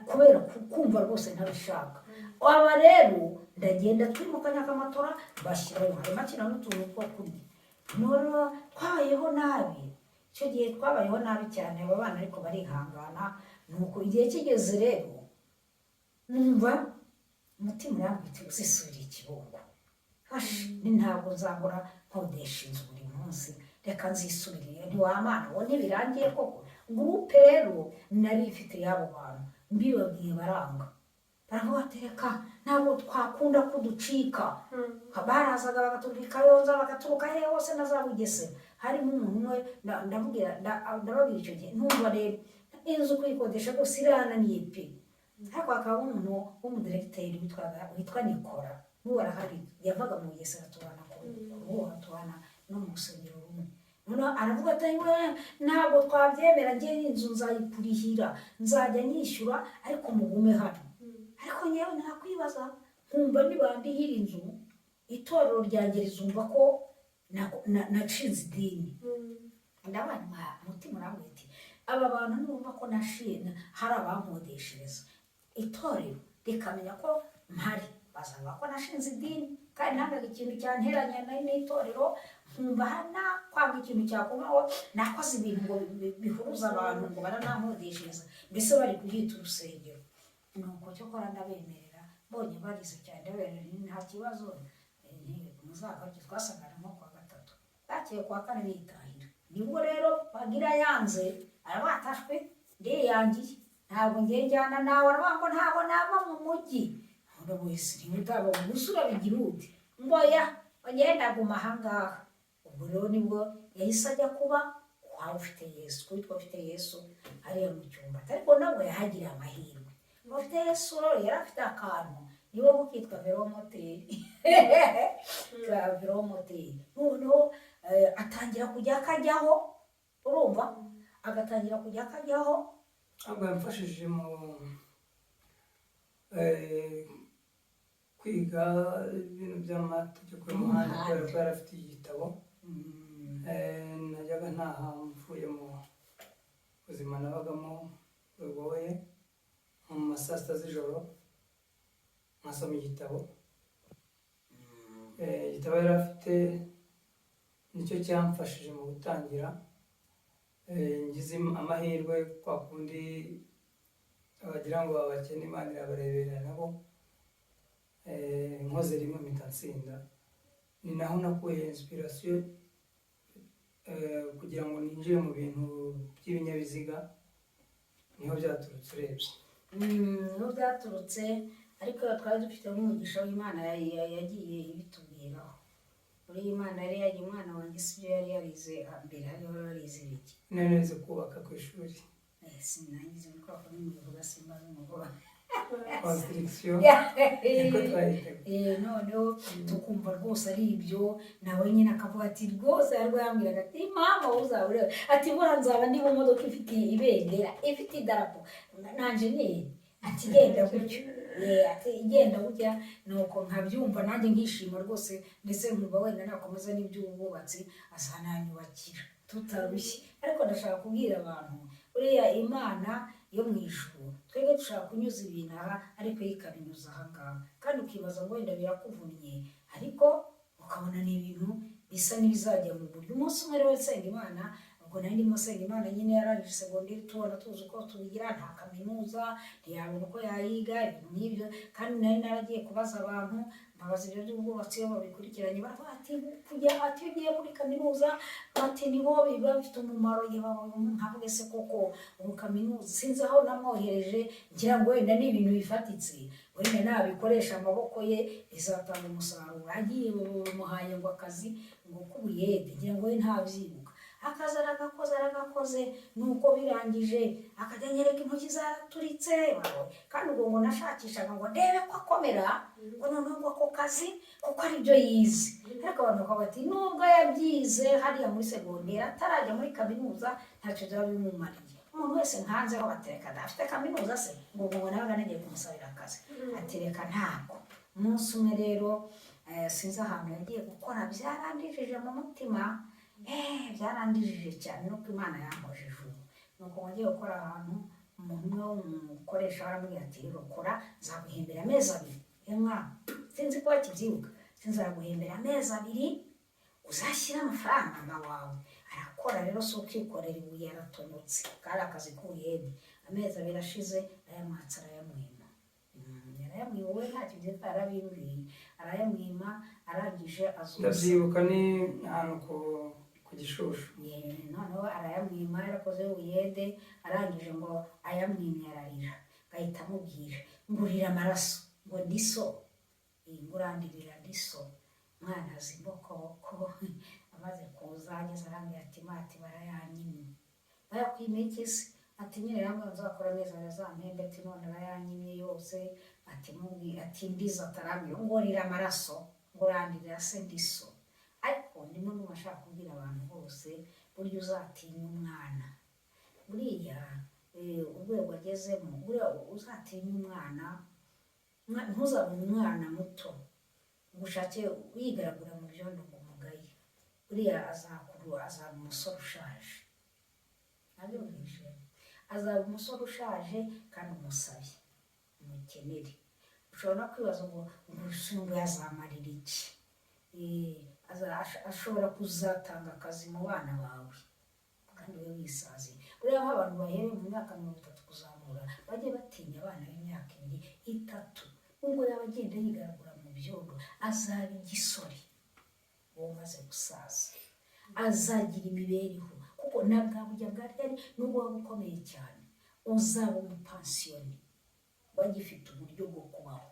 Kubera kumva rwose ntabishaka. Aba rero ndagenda twimukanye akamatora, bashyirayo, harimo akina n'utuntu two kurya. Noneho twabayeho nabi icyo gihe, twabayeho nabi cyane aba bana, ariko barihangana. Nuko igihe kigeze rero numva umutima urambwira uti: "Uzisubira Ikibungo." Hashi ni ntabwo nzahora nkodesha inzu buri munsi, reka nzisubirire. Ntiwamana uwo ntibirangiye koko. Groupe rero nari ifite y'abo bantu, mbibabwiye baranga. Baravuga bati reka ntabwo twakunda kuducika. Barazaga bagaturuka i Kayonza, bagaturuka hehe hose na za Bugesera. Harimo umuntu umwe, ndababwira icyo gihe ntumva rero inzu kuyikodesha rwose irananiye pe. Ariko hakaba umuntu w'umudiregiteri witwa Nikora, n'ubu arahari, yavaga mu Bugesera, tubana ku Ruhuha, tubana no mu rusengero rumwe. Noneho aravuga ati: "We, ntabwo twabyemera, njye inzu nzayikurihira, nzajya nyishyura, ariko mugume hano." Ariko ngewe nakwibaza nkumva nibandihira inzu, itorero ryanjye rizumva ko nacinze idini. Ndabona umutima urambwira ati: "Aba bantu nibumva ko nashiye hari abankodeshereza, itorero rikamenya ko mpari, bazavuga ko nashinze idini." Kandi ntangaga ikintu cyanteranya n'itorero, nkumva kwanga ikintu cyakubaho nakoze ibintu ngo bihuruza abantu ngo baranankodeshereza, mbese bari kubyita urusengero. Nuko cyokora ndabemerera, mbonye barize cyane, ndabemerera nti nta kibazo, muzagaruke. Twasangana nko kuwa gatatu, bwakeye kuwa kane nitahira. Nibwo rero bagira yanze, arabatashwe, ndiyangiye, ntabwo ngiye njyana nawe. Aravuga ngo ntabwo nava mu mujyi. None wese ntutaba gusa urabigira ute? Ngo ya bagenda guma ahangaha. Ubwo rero nibwo yahise ajya kuba kwa Ufite Yesu, witwa Ufite Yesu hariya mu cyumba. Ariko nawe yahagiriye amahirwe. Ufite Yesu rero yari afite akantu niwe kitwa velomoteri, ka velomoteri. Noneho atangira kujya akajyaho, urumva, agatangira kujya akajyaho. Ntabwo yamfashije mu kwiga ibintu by'amategeko y'umuhanda, kubera ko yari afite igitabo. Najyaga ntaha mvuye mu buzima nabagamo bugoye mu ma saa sita z'ijoro, nkasoma igitabo. Igitabo yari afite nicyo cyamfashije mu gutangira. Ngize amahirwe, kwa kundi bagira ngo abakene Imana irabarebera nabo, nkoze rimwe mpita nsinda. Ni naho nakuye inspiration kugira ngo ninjire mu bintu by'ibinyabiziga, niho byaturutse urebye. Niho byaturutse, ariko twari dufite nk'umugisha w'Imana yagiye ibitubwiraho. Muri iyi Imana yari yagiye umwana wanjye, si byo yari yarize mbere, hariho yarize ibiki? Nari narize kubaka ku ishuri. Sinangize muri kwa kundi mubivuga, simbazi umuvuga. Construction niko twayitaga. Noneho tukumva rwose ari ibyo, nawe nyine akavuga ati rwose yarwo yambwiraga ati: "Mama, uzaba ureba," ati: "Buriya nzaba ndi mu modoka ifite ibendera, ifite idarapo nanje ni," ati: "Genda gutyo." Ati: "Genda gutya." Nuko nkabyumva nanjye nkishima rwose, ndetse nkumva wenda nakomeza n'iby'ubwubatsi azananyubakira tutarushye. Ariko ndashaka kubwira abantu, buriya Imana yo mu ijuru, twebwe dushaka kunyuza ibintu aha, ariko yo ikabinyuza aha ngaha, kandi ukibaza ngo wenda birakuvunnye, ariko ukabona ni ibintu bisa n'ibizajya mu buryo. Umunsi umwe rero nsenga Imana, ubwo nari ndimo nsenga Imana nyine, yarangije segonderi, tubona tuzi uko tubigira, nta kaminuza, ntiyabona uko yayiga, ibintu nk'ibyo. Kandi nari naragiye kubaza abantu, mbabaza ibyo by'ubwubatsi iyo babikurikiranye, baravuga ati kujya, ati iyo ugiye muri kaminuza, bati nibo biba bifite umumaro. Nkavuga se koko ubu kaminuza, sinzi aho namwohereje, ngira ngo wenda ni ibintu bifatitse, wenda nabikoresha amaboko ye bizatanga umusaruro. Agiye bamuhaye ngo akazi ngo k'ubuyede, ngira ngo we ntabyibuka. Akazi aragakoze, aragakoze, nuko birangije akajya anyereka intoki zaraturitse. Kandi ubwo ngo nashakishaga ngo ndebe ko akomera, ngo noneho ngo ako kazi kuko aribyo yize. Ariko abantu bakaba bati nubwo yabyize hariya muri segonderi atarajya muri kaminuza, ntacyo byaba bimumariye. Umuntu wese nkanzeho batereka adafite kaminuza se, ngo nabaga nagiye kumusabira akazi, atereka ntabwo. Umunsi umwe rero, sinzi ahantu yagiye gukora, byarandijije mu mutima, byarandijije cyane, nuko Imana yampojeje ubu. Nuko wagiye gukora ahantu, umuntu umwe w'umukoresha aramubwira ati: "Rero kora, nzaguhembera amezi 2." Mwana, sinzi ko bakibyibuka, sinzaguhembera amezi 2, uzashyira amafaranga mama wawe. Arakora rero, si ukikorera ibuye, aratonotse, kari akazi k'ubuyede. Amezi 2 ashize arayamwatsa, arayamwima. Yarayamwima, we ntacyo byitwa, yarabimbwiye, arayamwima, arangije azuza. Ndabyibuka, ni ahantu ku Gishushu. Noneho arayamwima, yarakoze ubuyede, arangije ngo ayamwimye ararira, agahita amubwira Ngurira amaraso ngo ndiso, ngurandirira ndiso. Mwana azi imbokoboko. Amaze kuza, ageze arambwira ati: "Mati, barayanyimye." "Bayakwimiye iki se?" Ati: "Nyine rero nzakora amezi 2 azampembe." Ati: "None arayanyimye yose." Ati mubwi, ati ndizo, atarambwira ngurira amaraso, ngurandirira se ndiso. Ariko ndimo numva ashaka kubwira abantu bose, burya uzatinya umwana, buriya urwego agezemo, buriya uzatinya umwana. Ntuzabone umwana muto ngo ushake wigaragura mu byondo ngo umugaye. Buriya azakuru, azaba umusore ushaje. Nabyumvise, azaba umusore ushaje kandi umusabe umukenere. Ushobora no kwibaza ngo yazamarira iki? Ashobora kuzatanga akazi mu bana bawe kandi wowe wisaziye. Buriya nk'abantu bahereye mu myaka 30 kuzamura bajye batinya abana b'imyaka 2, 3. Nubwo yaba agenda yigaragura mu byondo, azaba igisore wowe umaze gusaza. Azagira imibereho, kuko na bwa burya bwa ryari, nubwo waba ukomeye cyane, uzaba umupansiyoni bagifite uburyo bwo kubaho.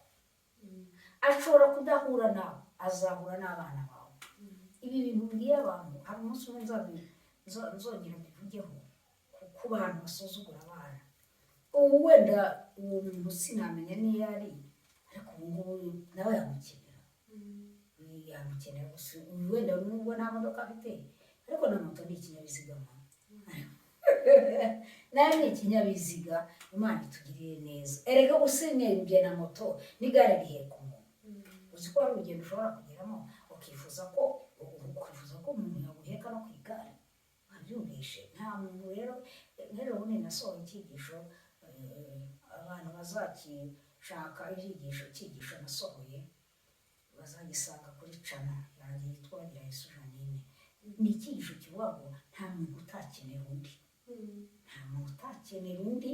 Ashobora kudahura nawe, azahura n'abana bawe. Ibi bintu mbwiye abantu, hari umunsi umwe nzongera mbivugeho ku bantu basuzugura abana. Ubu wenda uwo muntu sinamenya niyo ari, ariko ubu ngubu nawe yamukenera, yamukenera gusa. Ubu wenda nubwo nta modoka afite, ariko na moto ni ikinyabiziga, mama, nawe ni ikinyabiziga. Imana itugiriye neza. Erega usinebye na moto n'igare riheka umuntu. Uzi ko hari urugendo ushobora kugeramo ukifuza ko umuntu yaguheka no ku igare? Wabyumvishe? Nta muntu rero. Rero ubundi nasohoye icyigisho, abantu bazakishaka, ibyigisho, icyigisho nasohoye bazagisanga kuri channel yanjye yitwa Yesu Jeannine. Ni icyigisho kivuga ngo nta muntu utakenera undi, nta muntu utakenera undi.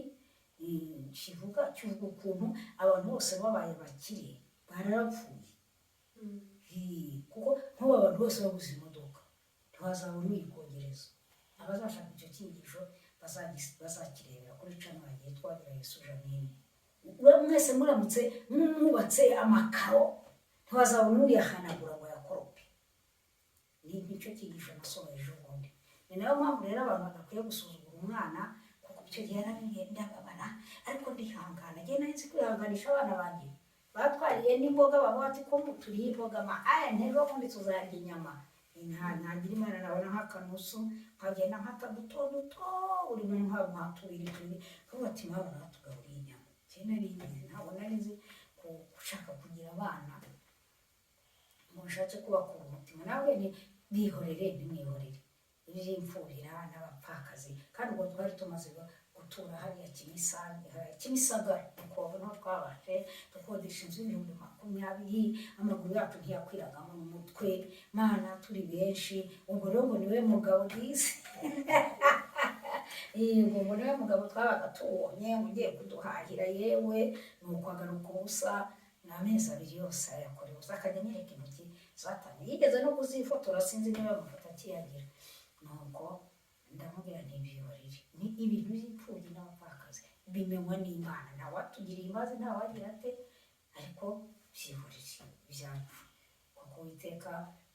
Kivuga ukuntu abantu bose babaye abakire barapfuye. Kuko nk'ubu abantu bose baguze imodoka, ntiwazabona uyikogereza. Abazashaka icyo cyigisho bazakirebera kuri channel yanjye yitwa Yesu Jeannine. Mwese muramutse mwubatse amakaro, ntiwazabona uyahanagura ngo ayakorope. Ni nicyo cyigisho nasohoye ejo bundi. Ni nayo mpamvu rero abantu badakwiye gusuzugura umwana, kuko icyo gihe yarabibwiye ndababara, ariko ndihangana. Njye nari nzi kwihanganisha abana banjye. Batwariye n'imboga, bavuga ati: "Ko turiye imboga ma aya, ntejo bundi tuzarya inyama." Ntagira Imana, nabona nk'akanusu nkagenda nkata duto duto, buri muntu nka tubiri tubiri, nkavuga ati: "Mama, batugaburiye inyama." Njye nari nzi, ntabwo nari nzi gushaka kugira abana ngo nshake kubakura umutima. Nawe ni bihorere, ntimwihorere iby'imfubira n'abapfakazi. Kandi ubwo twari tumaze gutura hariya Kimisagara, Mukobo, niho twabashe dukodesha inzu y'20,000. Amaguru yacu ntiyakwiragamo n'umutwe, Mana, turi benshi. Ubwo rero ngo niwe mugabo disi, yego, ngo niwe mugabo twabaga tubonye ngo ugiye kuduhahira. Yewe, ni ukwagaruka ubusa. Ni amezi 2 yose ayakorera ubusa, akajya anyereka intoki zatangiye. Yigeze no kuzifotora, sinzi niba amafoto akiyagira. Nuko ndamubwira nti: "Bihorere, ni ibintu by'imfubyi n'abapfakazi bimenywa n'Imana. Ntawatugiriye imbabazi, ntawagira ate, ariko byihorere ibyacu." Kuko Uwiteka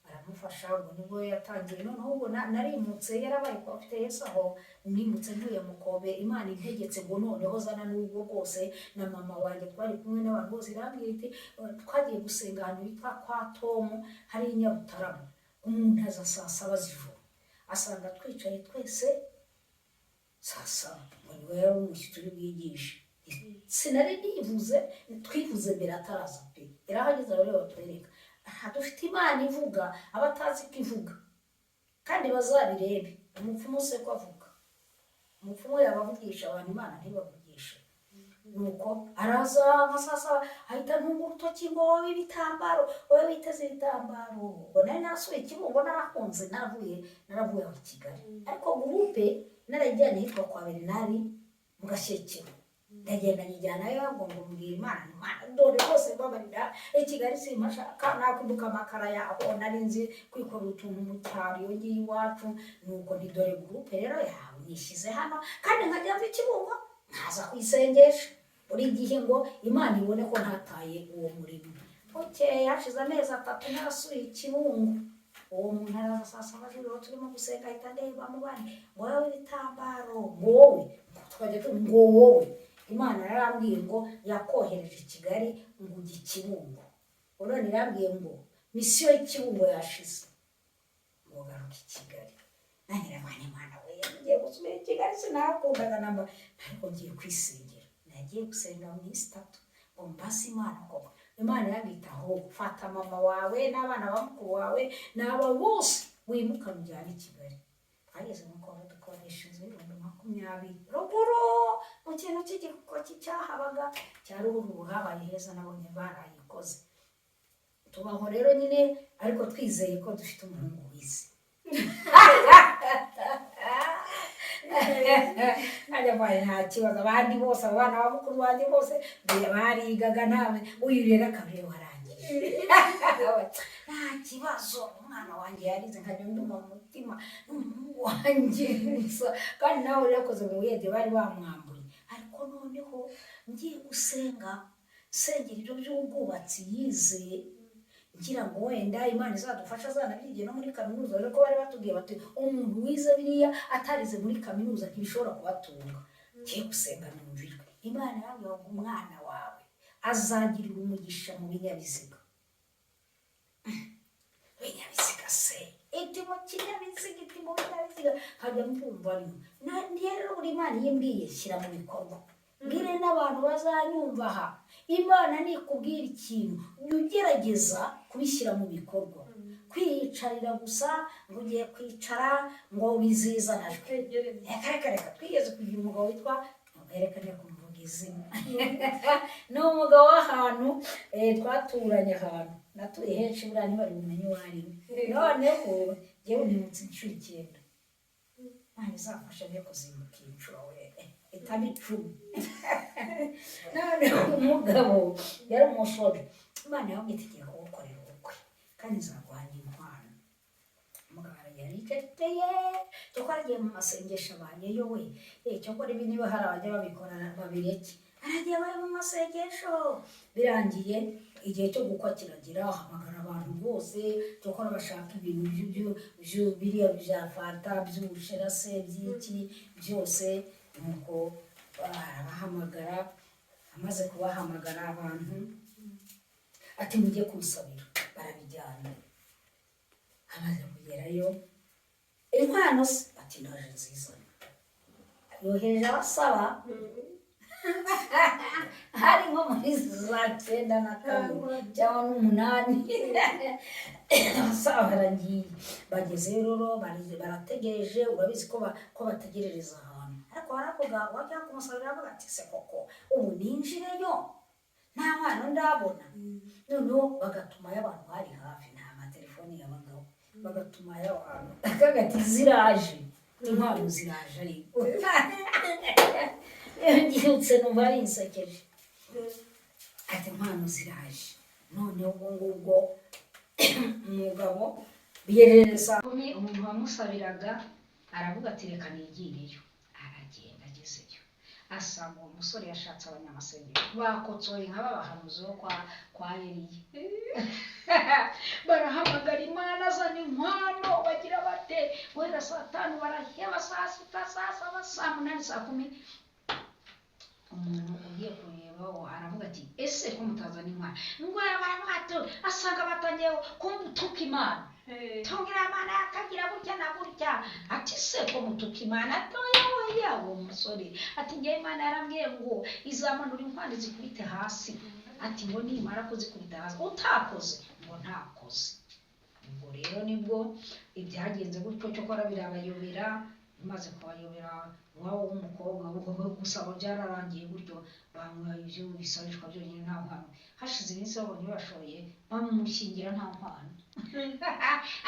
aramufasha. Ubwo nibwo yatangiye. Noneho ubwo narimutse, yarabaye kwa afite Yesu aho nimutse ntuye Mukobe. Imana integetse ngo noneho zana n'ubwo bwose na mama wanjye twari kumwe n'abantu bose, irambwira iti, twagiye gusenga ahantu hitwa kwa Tomu hari i Nyarutarama. Umuntu aza saa 7 z'ijoro, asanga twicaye twese saa 7, ngo niwe yari umushyitsi uri bwigishe. Sinari nivuze, twivuze mbere ataraza pe. Yarahageze rero batwereka aha dufite Imana ivuga. Abatazi ko ivuga kandi bazabirebe. Umupfumu se ko avuga? Umupfumu yabavugisha abantu, Imana ntibavugishe. Nuko araza nka saa 7, ahita ntunga urutoki ngo: "Wowe ibitambaro, wowe witeze ibitambaro." Ubwo nari nasuye Kibungo, narahunze, naravuye aho i Kigali, ariko groupe narayijyanye ahitwa kwa Bernari mu Gashyekero. Ndagenda nyijyanayo ngo mbwira Imana, Imana dore rwose mbabarira, i Kigali simpashaka, nakwibuka amakara yaho, nari nzi kwikorera utuntu mu cyaro iyo ngiye iwacu. Nuko nti: "Dore groupe rero yawe nishyize hano, kandi nkajya mva i Kibungo nkaza kuyisengesha." Buri gihe ngo Imana ibone ko ntataye uwo murimo. Bukeye hashize amezi 3 narasuye Kibungo, uwo muntu araza saa saba z'ijoro turimo gusenga, ahita ndeba mu bandi ngo wowe ibitambaro, ngo wowe tukajya ngo wowe. Imana yarambwiye ngo yakohereje i Kigali ngo ujye i Kibungo, none irambwiye ngo misiyo y'Ikibungo yashize, ngo garuka i Kigali. Nanjye ndabona Imana we, ngiye gusubira i Kigali, sinahakundaga namba, ariko ngiye kwisengera. Nagiye gusenga mu minsi 3 ngo mbase Imana koko. Imana irambwira fata mama wawe n'abana ba mukuru wawe n'aba bose wimukane ujyane i Kigali. Twageze mu kwa dukodesha inzu 20,000 ruguru mu kintu cy'igikoki cyahabaga cya ruguru, habaye heza nabonye barayikoze. Tubaho rero nyine ariko twizeye ko dufite umuhungu wize. Nta kibazo, abandi bose abana ba mukuru banjye bose barigaga, ntawe uyu rero akaba warangije, nta kibazo. Umwana wanjye yarize, nkajya nduma mu mutima n'umuhungu wanjye gusa, kandi nawe yakoze mu buyede bari bamwambuye. Ariko noneho ngiye gusenga nsengera ibyo by'ubwubatsi yize, ngira ngo wenda Imana izadufasha azanabyigiye no muri kaminuza, ariko bari batubwiye bati umuntu wize biriya atarize muri kaminuza ntibishobora kubatunga. Ngiye gusenga numvirwe Imana irambwira ngo umwana wawe azagirira umugisha mu binyabiziga. Binyabiziga se iti mu kinyabiziga, iti mu binyabiziga, nkajya mbyumva rero buri Imana iyo imbwiye shyira mu bikorwa. Mbwire n'abantu bazanyumva aha, Imana nikubwira ikintu jya ugerageza kubishyira mu bikorwa. Kwiyicarira gusa ngo ugiye kwicara ngo bizizana, reka reka. Twigeze kugira umugabo witwa, reka reka kumuvuga izina, ni umugabo w'ahantu twaturanye, ahantu natuye henshi buriya ntibari bumenye uwo ari we. Noneho njyewe nibutse inshuro 9, Imana izafasha njye kuzinduka iyi nshuro we itaba 10. Noneho umugabo yari umusore, Imana yamubwiye iti ngiye kugukorera ubukwe kandi nzaguha inkwano. Umugabo aragenda yicecekeye, cyokora agiye mu masengesho abayeyo we, cyokora ibi niba hari abajya babikora babireke. Aragiye abaye mu masengesho, birangiye igihe cyo gukwa kiragera, ahamagara abantu bose, cyokora bashaka ibintu biriya bya fanta by'ubushera se by'iki byose. Nuko arabahamagara, amaze kubahamagara abantu ati mujye kumusabira, barabijyana. Amaze kugerayo inkwano se ati ndaje nzizana, yohereje abasaba hari nko muri za 9 na 2 cyangwa 8. Abasaba baragiye, bagezeyo rero barategereje, urabizi ko bategerereza ahantu, ariko baravuga wajya kumusabira aravuga ati se koko ubu ninjireyo nta mwana ndabona. Noneho bagatumayo abantu bari hafi, nta matelefoni yabagaho, bagatumayo abantu akagati ziraje intwaro ziraje, ariko ngirutse numva rinsekeje ati impano ziraje. Noneho ubwo ngubwo umugabo biyerereza umuntu wamusabiraga aravuga ati reka nigireyo, aragenda agezeyo asanga uwo musore yashatse abanyamasengero bakotsoye nka babahanuzi bo kwa Eliya, barahamagara Imana azana inkwano, bagira bate guhera saa 5 baraheba, saa 6, saa 7, saa 8, saa 10. Umuntu ugiye kureba aravuga ati ese ko mutazana inkwano? Ngo baravuga ati asanga batangiye kumutuka Imana, tungira Imana akagira gutya na gutya, ati se ko mutuka Imana? Atoya oya. Uwo musore ati ngewe Imana yarambwiye ngo izamanura inkwano zikubite hasi, ati ngo nimara kuzikubita hasi utakoze, ngo ntakoze. Ubwo rero nibwo ibyagenze gutyo, cyokora birabayobera, bimaze kubayobera iwabo w'umukobwa gusaba byararangiye gutyo, bamuha ibyo bisabishwa byonyine nta nkwano. Hashize iminsi babonye bashoye bamushyingira nta nkwano,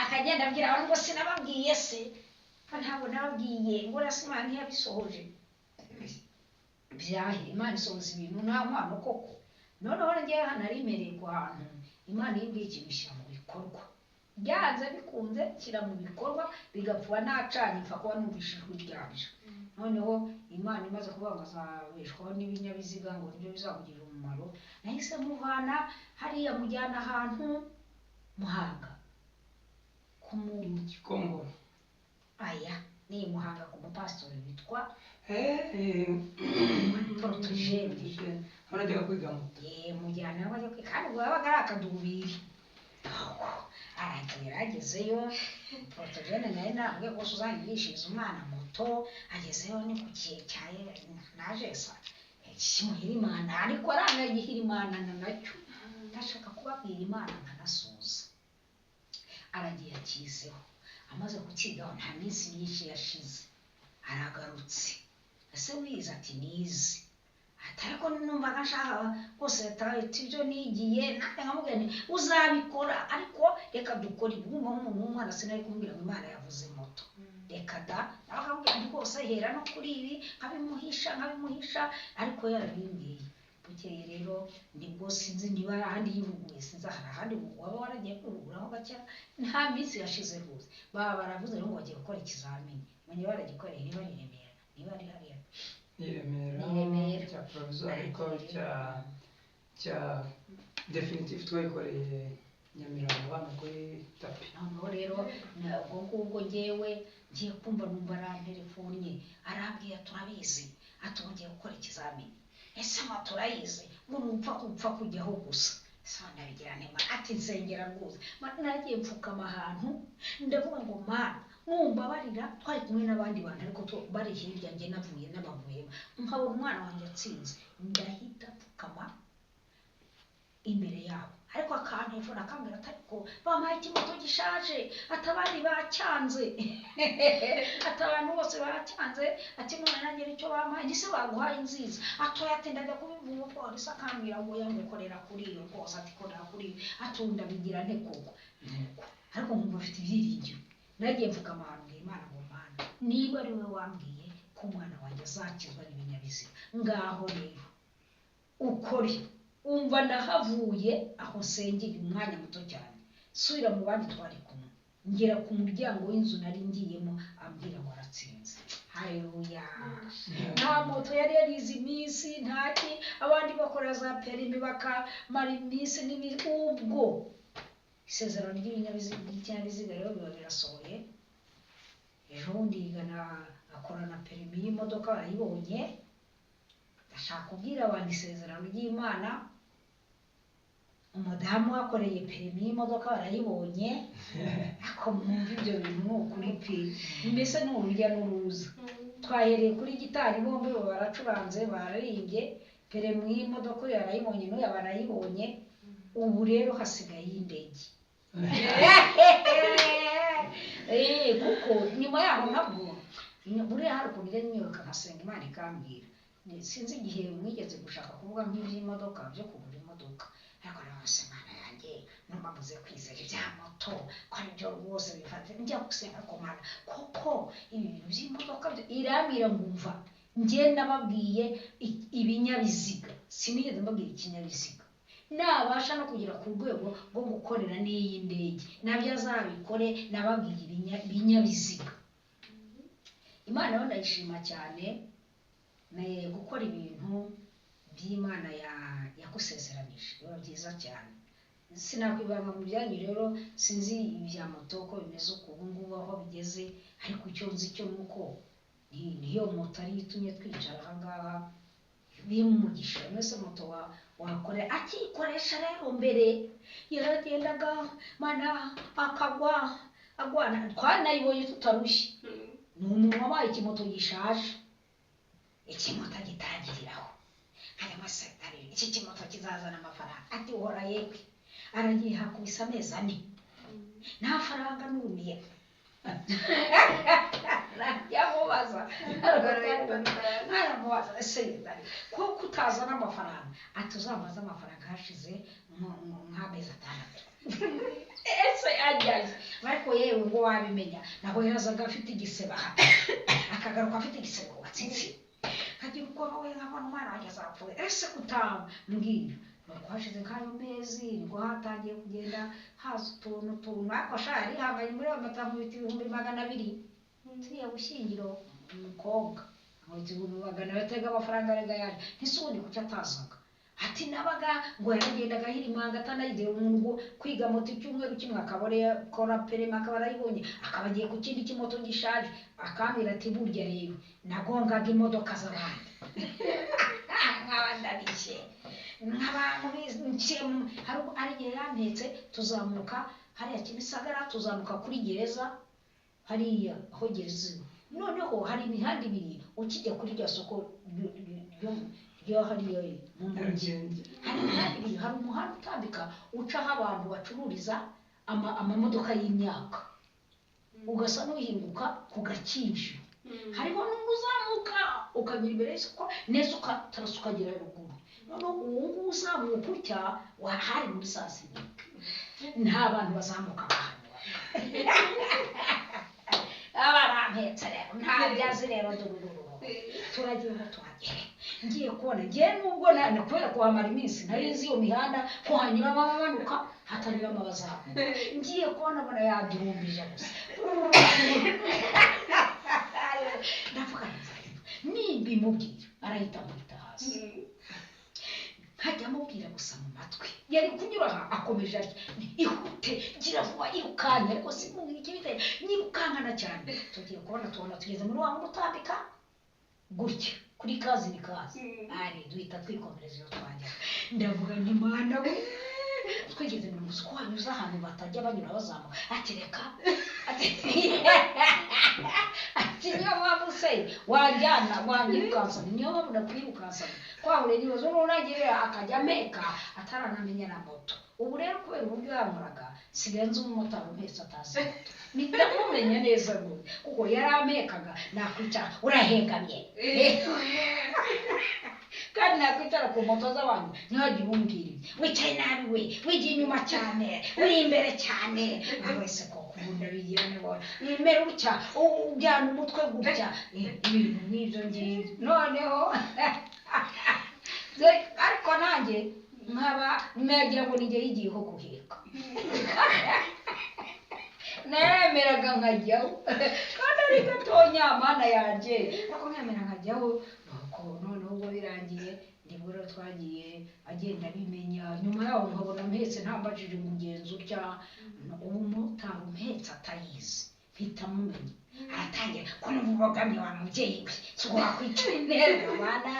akagenda abwira abantu ngo sinababwiye se, ntabwo nababwiye, ngo urasa Imana ntiyabisohoje. Byahe Imana isohoza ibintu nta nkwano koko. Noneho njyewe hano narimereye ku hantu Imana iyo imbwiye ikintu ishyira mu bikorwa, byanze bikunze shyira mu bikorwa, bigapfuba nacanye mpfa kuba numvise ijwi ryabyo. Noneho Imana imaze kuvuga ngo azabeshwaho n'ibinyabiziga, ngo nibyo bizamugirira umumaro, nahise muvana hariya mujyana ahantu Muhanga ku Mu Gikongo. Aya ni i Muhanga ku mupasitori witwa Protogene. Protogene. Aho najyaga kwiga moto. Ye, mujyana aho ajya kwiga, kandi ubwo yabaga ari akadubiri. Aho aragera, agezeyo Protogene nawe nambwiye ko uzanyigishiriza umwana moto. Agezeyo ni ku gihe cya naje sa kimuhirimana, ariko aranagihirimana nacyo. Ndashaka kubabwira Imana nkanasoza. Aragiye akizeho, amaze kukigaho nta minsi myinshi yashize aragarutse. Ese wize? Ati nize. Ati ariko numvaga nshaka rwose ati ibyo nigiye nanjye nkamubwira nti uzabikora, ariko reka dukore ibi. Wumva nk'umuntu w'umwana sinari kumubwira ngo Imana yavuze moto, reka da. Nawe akamubwira nti rwose hera no kuri ibi, nkabimuhisha nkabimuhisha, ariko yarabimbwiye. Bukeye rero nibwo, sinzi niba hari ahandi yihuguye, sinzi hari ahandi waba waragiye kwihuguraho gake, nta minsi yashize rwose baba baravuze rero ngo bagiye gukora ikizamini. Menya baragikoreye, niba ari i Remera, niba ari hariya. Ni i Remera. Ni i Remera. Cya provisoire, ariko cya definitive twayikoreye Nyamirambo hano kuri tapi. Noneho rero ubwo ngubwo ngewe ngiye kumva numva arantelefonnye, arambwira turabizi, ati ubu ngiye gukora ikizamini, ese moto urayizi? Ngo nupfa gupfa kujyaho gusa. Ese ndabigira nte? Ati nsengera rwose. Nagiye mfukama ahantu, ndavuga ngo Mana mumbabarira, twari kumwe n'abandi bantu ariko bari hirya, njye navuye n'abavuyemo, nkabona umwana wanjye atsinze, ndahita mfukama imbere yabo. Ariko akantelefona akambwira ati ariko bampaye ikimoto gishaje, ati abandi bacyanze, ati abantu bose bacyanze, ati none nanjye nicyo bampaye. Ndetse baguhaye nziza? Atoya. Ati ndajya kubivuga umupolisi akambwira ngo yangukorera kuri iyo rwose, ati korera kuri iyo. Ati ubu ndabigira nte koko? Nuko ariko nkumva afite ibyiringiro. Nagiye mfukama ahantu, mbwira Imana ngo Mana, niba ari wowe wambwiye ko umwana wanjye azakizwa n'ibinyabiziga, ngaho rero ukore. Umva, ndahavuye aho nsengeye umwanya muto cyane, nsubira mu bandi twari kumwe, ngera ku muryango w'inzu nari ngiyemo, ambwira ngo aratsinze. Haleluya! Nta moto yari yarize iminsi, ntaki. Abandi bakora za perimi bakamara iminsi n'iminsi. Ubwo isezerano ry'ibinyabiziga, ry'ikinyabiziga rero biba birasohoye. Ejo bundi yigana akora na perimi y'imodoka, barayibonye. Ndashaka kubwira abantu isezerano ry'Imana. Umudamu wakoreye perimi y'imodoka barayibonye. Ariko mwumva ibyo bintu ni ukuri pe, mbese ni urujya n'uruza. Twahereye kuri gitari, bombi baracuranze, bararimbye, perimi y'imodoka uyu yarayibonye, n'uyu barayibonye. Ubu rero hasigaye iy'indege. Kuko nyuma yaho nabwo buriya hari ukuntu ujya nyiruka nkasenga Imana ikambwira. Sinzi igihe mwigeze gushaka kuvuga nk'iby'imodoka, byo kugura imodoka, ariko nawe Imana yanjye numva mbuze kwizera ibya moto ko ari byo rwose bifate. Njya gusenga ku Mana koko ibi bintu by'imodoka irambwira ngo umva, njye nababwiye ibinyabiziga, sinigeze mbabwira ikinyabiziga. Nabasha no kugera ku rwego rwo gukorera n'iyi ndege nabyo azabikore. Nababwiye ibinyabiziga. Imana yo ndayishima cyane. Gukora ibintu by'Imana yagusezeranije biba byiza cyane. Sinakwibanga mu byanyu rero, sinzi ibya moto uko bimeze uku ubu ngubu aho bigeze, ariko icyo nzi cyo ni uko niyo moto ariyo itumye twicara aha ngaha, birimo umugisha. Mwese moto wakorera akiyikoresha rero, mbere yaragendaga mana akagwa agwana, twanayibonye tutarushye. Ni umuntu wabaye ikimoto gishaje, ikimoto agitangiriraho harimo se iki kimoto kizazana amafaranga? Ati uhora yewe. Aragiye hakubise amezi 4 nta faranga numiye. Yamubaza, aramubaza ese ko kutazana amafaranga? Ati uzamaze amafaranga hashize nk'amezi 6. Ese ajyayo? Ariko yewe ngo wabimenya, naho yazaga afite igisebe aha, akagaruka afite igisebe ku gatsinsi, nkagira ubwoba we, nkabona umwana wanjye azapfuye. Ese kutambwira? Nuko hashize nk'ayo mezi nibwo hatangiye kugenda haza utuntu tuntu, ariko sha yarihanganye. Muri ayo mafaranga 200,000 turiya gushyingira umukobwa. Magana atega amafaranga arega yaje, ntise ubundi kuki atazaga? Ati nabaga ngo yaragendaga ahirimanga atanayigera umuntu ngo kwiga moto icyumweru kimwe akaba akora permis, akaba arayibonye, akaba agiye ku kindi kimoto gishaje. Akambwira ati burya rero nagongaga imodoka z'abandi, nkaba ndabishye nk'abantu bicaye hari igihe yampetse tuzamuka hariya Kimisagara, tuzamuka kuri gereza hariya aho gereza iba. Noneho hari imihanda ibiri ukijya kuri rya soko ryo hariya mu mujyi. Nyarugenge. Hari imihanda ibiri, hari umuhanda utambika ucaho abantu bacururiza amamodoka y'imyaka, ugasa n'uhinguka ku Gakinjiro. Hariho n'undi uzamuka ukanyura imbere y'isoko neza, ukatarasa ukagera ruguru. Noneho uwo nguwo uzamuka utya hari muri saa sita, nta bantu bazamuka bahanyura. Abarampetse rero nta byazi rero durururu. Turagiye ngo tuhagere, ngiye kubona ngiye nubwo kubera kuhamara iminsi nari nzi iyo mihanda ko hanyuramo abamanuka, hatanyuramo abazamuka. Ngiye kubona mbona yadurumbije gusa. Ndavuga nti nimbimubwira arahita amukubita hasi. Nkajya amubwira gusa mu matwi, yari kunyura aha akomeje atya: ihute, gira vuba, irukanka. Ariko simubwira ikibiteye nyirukankana cyane. Tugiye kubona tubona tugeze muri wa wundi utambika gutya kuri kazi ni kazi ari, duhita twikomereza iyo twajya. Ndavuga nti Mana we, twigeze mu nzu ko wanyuze ahantu batajya banyura bazamuka. Ati reka, ati niyo mpamvu se wajyana wanyirukansa, niyo mpamvu nakwirukansa twahuriye n'ibibazo. Noneho akajya ameka ataranamenya na moto. Ubu rero kubera uburyo yankoraga, nsigaye nzi umumotari umpetse atazi moto, mpita mumenya neza rwose, kuko yarampekaga nakwicara urahengamye, kandi nakwicara ku moto z'abantu ntihagire umbwira ibye: wicaye nabi we, wigiye inyuma cyane, uri imbere cyane. Buri wese koko ubu ndabigira nibona nimera utya, ujyana umutwe gutya, ibintu nk'ibyo ngibyo. Noneho ariko nanjye nkaba nagira ngo nijye yigiyeho guheka, nemeraga nkajyaho kandi ari gatonya Mana yanjye, ariko nkemera nkajyaho. Nuko noneho ubwo birangiye nibwo rero twagiye agenda abimenya. Nyuma yaho nkabona mpetse ntambajije umugenzi utya, ubu umumotari umpetse atayizi mpita mumenya. Aratangira ko numva ubogamye wa mubyeyi we, si wakwicara neza bana,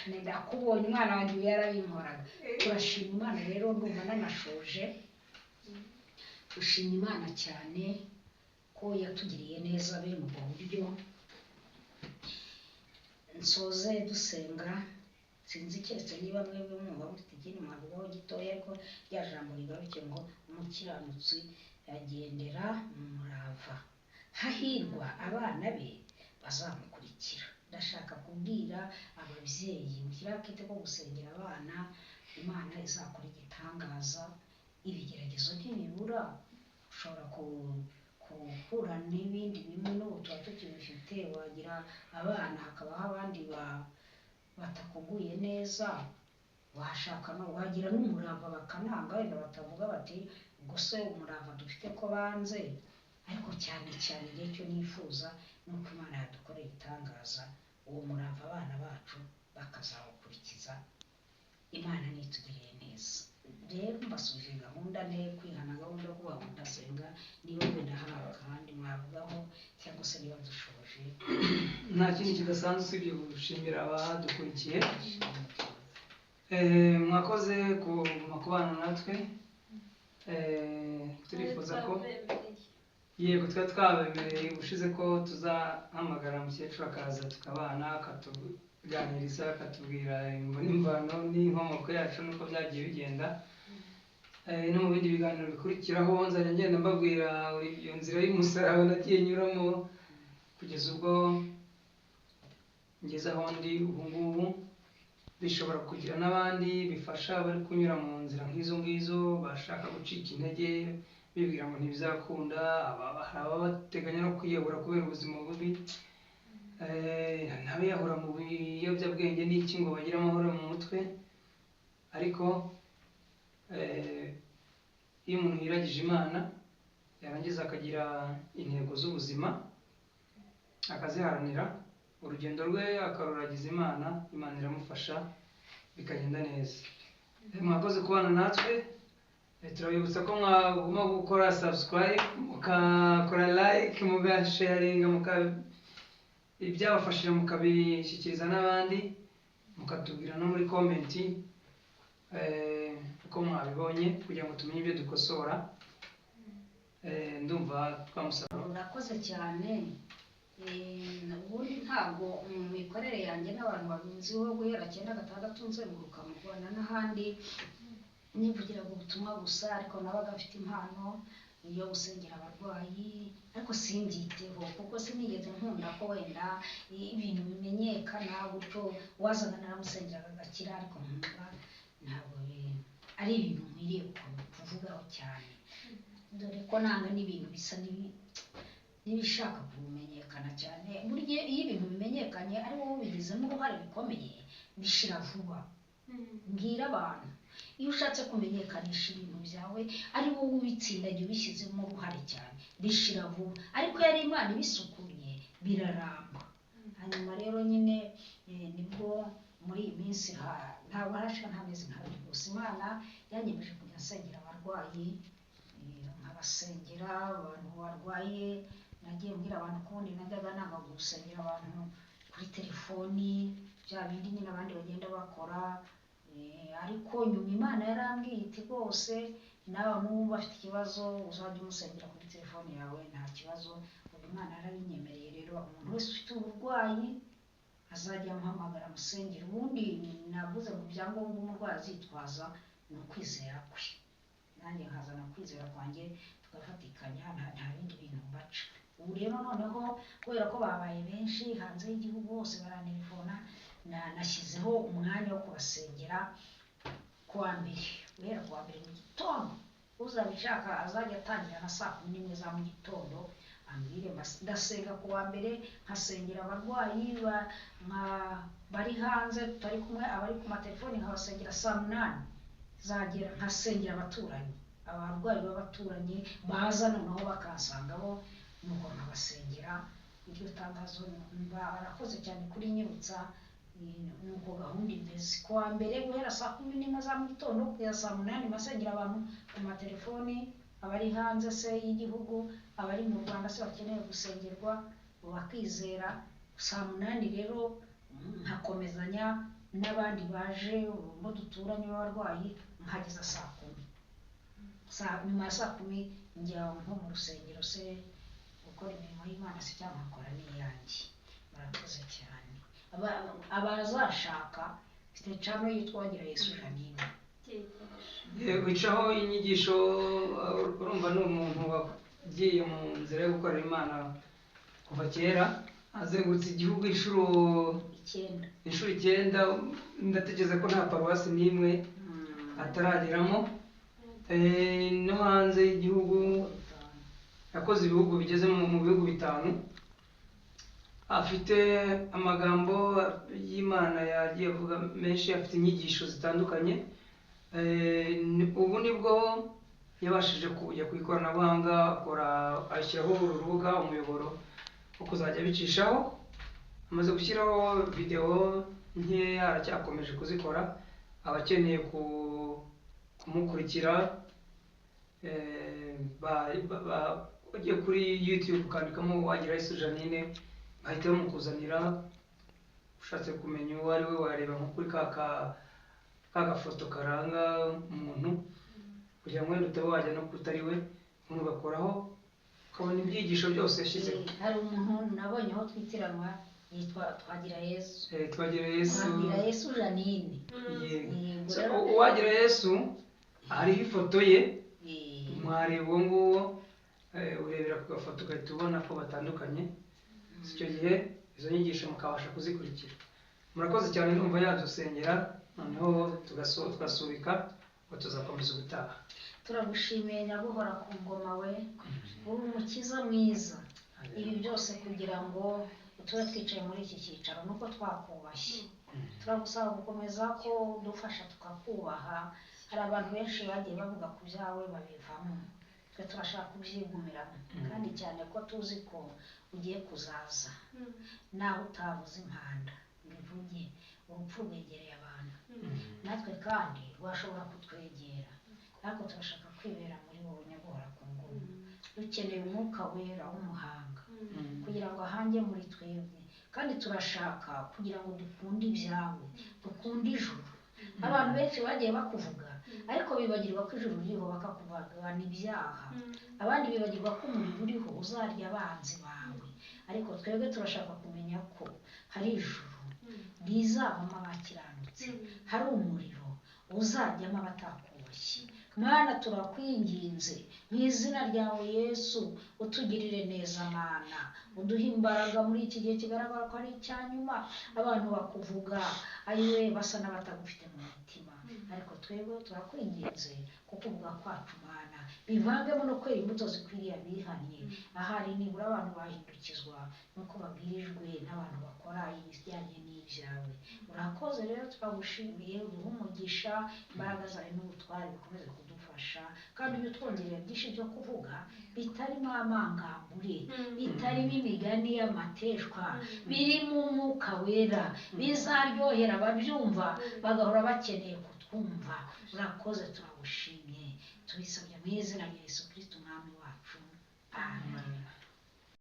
ndakubonye umwana wanjye. Ubu yarabinkoraga. Turashima Imana rero, ndumva nanashoje. Dushima Imana cyane ko yatugiriye neza bene ubwo buryo. Nsoze dusenga. Sinzi keretse niba mwebwe mwumva mufite ikindi mwavugaho gitoya, ariko rya jambo rigaruke ngo umukiranutsi agendera mu murava, hahirwa abana be bazamukurikira. Ndashaka kubwira ababyeyi, mushyire akete ko gusengera abana, Imana izakora igitangaza. Ibigeragezo ntibibura, ushobora guhura n'ibindi bimwe n'ubu tuba tukibifite, wagira abana hakabaho abandi batakuguye neza, washaka no wagira n'umurava bakananga, wenda batavuga bati gusa umurava dufite ko banze. Ariko cyane cyane igihe cyo nifuza ni uko Imana yadukorera igitangaza, uwo murava abana bacu bakazawukurikiza, Imana nitugiriye neza. Rero mbasubije gahunda ne kwihana, gahunda yo kuvuga ngo ndasenga. Niba wenda hari akandi mwavugaho cyangwa se niba dushoje. Nta kindi kidasanzwe usibye gushimira abadukurikiye. Mwakoze kuguma kubana natwe. Turifuza ko yego twari twabemereye ubushize ko tuzahamagara mukecuru akaza tukabana, akatuganiriza, akatubwira imvo n'imvano n'inkomoko yacu n'uko byagiye bigenda. No mu bindi biganiro bikurikiraho nzajya ngenda mbabwira iyo nzira y'umusaraba nagiye nyuramo kugeza ubwo ngeze aho ndi ubu ngubu. Bishobora kugira n'abandi bifasha bari kunyura mu nzira nk'izo ngizo, bashaka gucika intege bibwira ngo ntibizakunda, hari ababateganya no kwiyahura kubera ubuzima bubi, n'abiyahura mu biyobyabwenge n'iki ngo bagire amahoro mu mutwe. Ariko iyo umuntu yiragije Imana, yarangiza akagira intego z'ubuzima akaziharanira. Urugendo rwe akaruragiza Imana, Imana iramufasha bikagenda neza. Mwakoze kubana natwe. Turabibutsa ko mwaguma gukora subscribe, mugakora like, mugasharinga, ibyabafashije mukabishyikiriza n'abandi, mukatubwira no muri comment uko mwabibonye kugira ngo tumenye ibyo dukosora. Ndumva twamusaba. Urakoze cyane. Ubundi ntabwo mu mikorere yanjye n'abantu babinziho guhera 96 nzenguruka mu Rwanda n'ahandi nivugiraga ubutumwa gusa, ariko nabaga mfite impano yo gusengera abarwayi, ariko simbyiteho kuko sinigeze nkunda ko wenda ibintu bimenyekana gutyo. Uwazaga naramusengeraga agakira, ariko nkumva ntabwo ari ibintu nkwiriye kuvugaho cyane, dore ko nanga n'ibintu bisa n'ibishaka kumenyekana cyane. Burya iyo ibintu bimenyekanye ari wowe ubigizemo uruhare bikomeye, bishira vuba. Mbwira abantu, iyo ushatse kumenyekanisha ibintu byawe ari wowe ubitsindagiye ubishyizemo uruhare cyane, bishira vuba, ariko iyo ari Imana ibisukumye biraramba. Hanyuma rero nyine nibwo muri iyi minsi ntabwo harashira nk'amezi nk'abiri gusa, Imana yanyemeje kujya nsengera abarwayi, nkabasengera abantu barwaye. Nagiye mbwira abantu ko ubundi najyaga nanga gusengera abantu kuri telefoni, bya bindi nyine abandi bagenda bakora, ariko nyuma Imana yarambwiye iti rwose nawe n'ubu afite ikibazo uzajya umusengera kuri telefoni yawe nta kibazo. Ubu Imana yarabinyemereye rero, umuntu wese ufite uburwayi azajya amuhamagara amusengera. Ubundi navuze ngo ibyangombwa umurwayi azitwaza ni ukwizera kwe, nanjye nkazana kwizera kwanjye tugafatikanya, nta bindi bintu mbaca. Ubu rero noneho kubera ko babaye benshi hanze y'igihugu bose barantelefona, nashyizeho umwanya wo kubasengera kuwa mbere, guhera kuwa mbere mu gitondo. Uzabishaka azajya atangira na saa 11 za mu gitondo ambwire. Ndasenga kuwa mbere, nkasengera abarwayi bari hanze tutari kumwe, abari ku matelefoni nkabasengera saa 8 zagera, nkasengera abaturanyi, abarwayi b'abaturanyi baza noneho bakansangabo, nuko nkabasengera. Iryo tangazo barakoze cyane kuri nyibutsa. Nuko gahunda imeze, kuwa mbere guhera saa 11 za mu gitondo kugeza saa 8 masengera abantu ku matelefoni, abari hanze se y'igihugu, abari mu Rwanda se bakeneye gusengerwa bakizera. Saa 8 rero nkakomezanya n'abandi baje bo duturanye b'abarwayi, nkageza saa 10. Nyuma ya saa 10 njya nko mu rusengero se gukora imirimo y'Imana se cyangwa nkakora n'iyanjye. Murakoze cyane. Abazashaka mfite channel yitwa Wagira Yesu Jeannine. Wicaho inyigisho. Urumva ni umuntu wagiye mu nzira yo gukorera Imana kuva kera, azengurutse igihugu inshuro 9. Inshuro 9. Ndatekereza ko nta paruwasi n'imwe atarageramo. No hanze y'igihugu yakoze ibihugu bigeze mu bihugu 5. Afite amagambo y'Imana yagiye avuga menshi, afite inyigisho zitandukanye. Ubu nibwo yabashije kujya ku ikoranabuhanga, akora ashyiraho uru rubuga, umuyoboro wo kuzajya abicishaho. Amaze gushyiraho videwo nkeya, aracyakomeje kuzikora. Abakeneye kumukurikira ugiye kuri YouTube ukandikamo Wagira Yesu Jeannine bahita bamukuzanira. Ushatse kumenya uwo ari we wareba nko kuri ka gafoto karanga umuntu, kugira ngo wenda utaba wajya no kutari we, umuntu ugakoraho ukabona ibyigisho byose yashyizeho. Hari umuntu nabonye aho twitiranwa yitwa Twagira Yesu. Twagira Yesu. Twagira Yesu Jeannine. Yego. So, Uwagira Yesu hariho ifoto ye, mwareba uwo nguwo, urebera ku gafoto ugahita ubona ko batandukanye. Icyo gihe izo nyigisho mukabasha kuzikurikira. Murakoze cyane. Ndumva yadusengera noneho tugasubika ngo tuzakomeza ubutaha. Turagushimiye Nyaguhora ku ngoma we, uri umukiza mwiza. Ibi byose kugira ngo tube twicaye muri iki cyicaro nuko twakubashye. Turagusaba gukomeza ko udufasha tukakubaha. Hari abantu benshi bagiye bavuga ku byawe babivamo. Twe turashaka kubyigumiramo, kandi cyane ko tuzi ko ugiye kuzaza, naho utavuze impanda ngo ivuge, urupfu rwegereye abantu, natwe kandi rwashobora kutwegera, ariko turashaka kwibera muri wowe nyaguhora ku ngoma. Dukeneye Umwuka Wera w'umuhanga kugira ngo ahange muri twebwe, kandi turashaka kugira ngo dukunde ibyawe, dukunde ijuru. Abantu benshi bagiye bakuvuga, ariko bibagirwa ko ijuru ririho, bakakuvugana ibyaha. Abandi bibagirwa ko umuriro uriho uzarya abanzi bawe, ariko twebwe turashaka kumenya ko hari ijuru rizavamo abakiranutse, hari umuriro uzajyamo abatakubashye. Mana, turakwinginze mu izina ryawe Yesu, utugirire neza Mana, uduhe imbaraga muri iki gihe kigaragara ko ari icya nyuma. Abantu bakuvuga ayiwe basa n'abatagufite mu mutima, ariko twebwe turakwinginze kukuvuga kwacu Mana bivangemo no kwera imbuto zikwiriye abihannye. Ahari nibura abantu bahindukizwa nuko babwirijwe n'abantu bakora ibijyanye n'ibyawe. Urakoze rero, turagushimiye, uduhe umugisha, imbaraga zawe n'ubutware bikomeze kudufasha, kandi ujye utwongerera byinshi byo kuvuga bitarimo amangambure, bitarimo imigani y'amateshwa, birimo Umwuka Wera, bizaryohera ababyumva bagahora bakeneye kutwumva. Urakoze, turagushimye, tubisabye mu izina rya Yesu Kristo Umwami wacu, amen.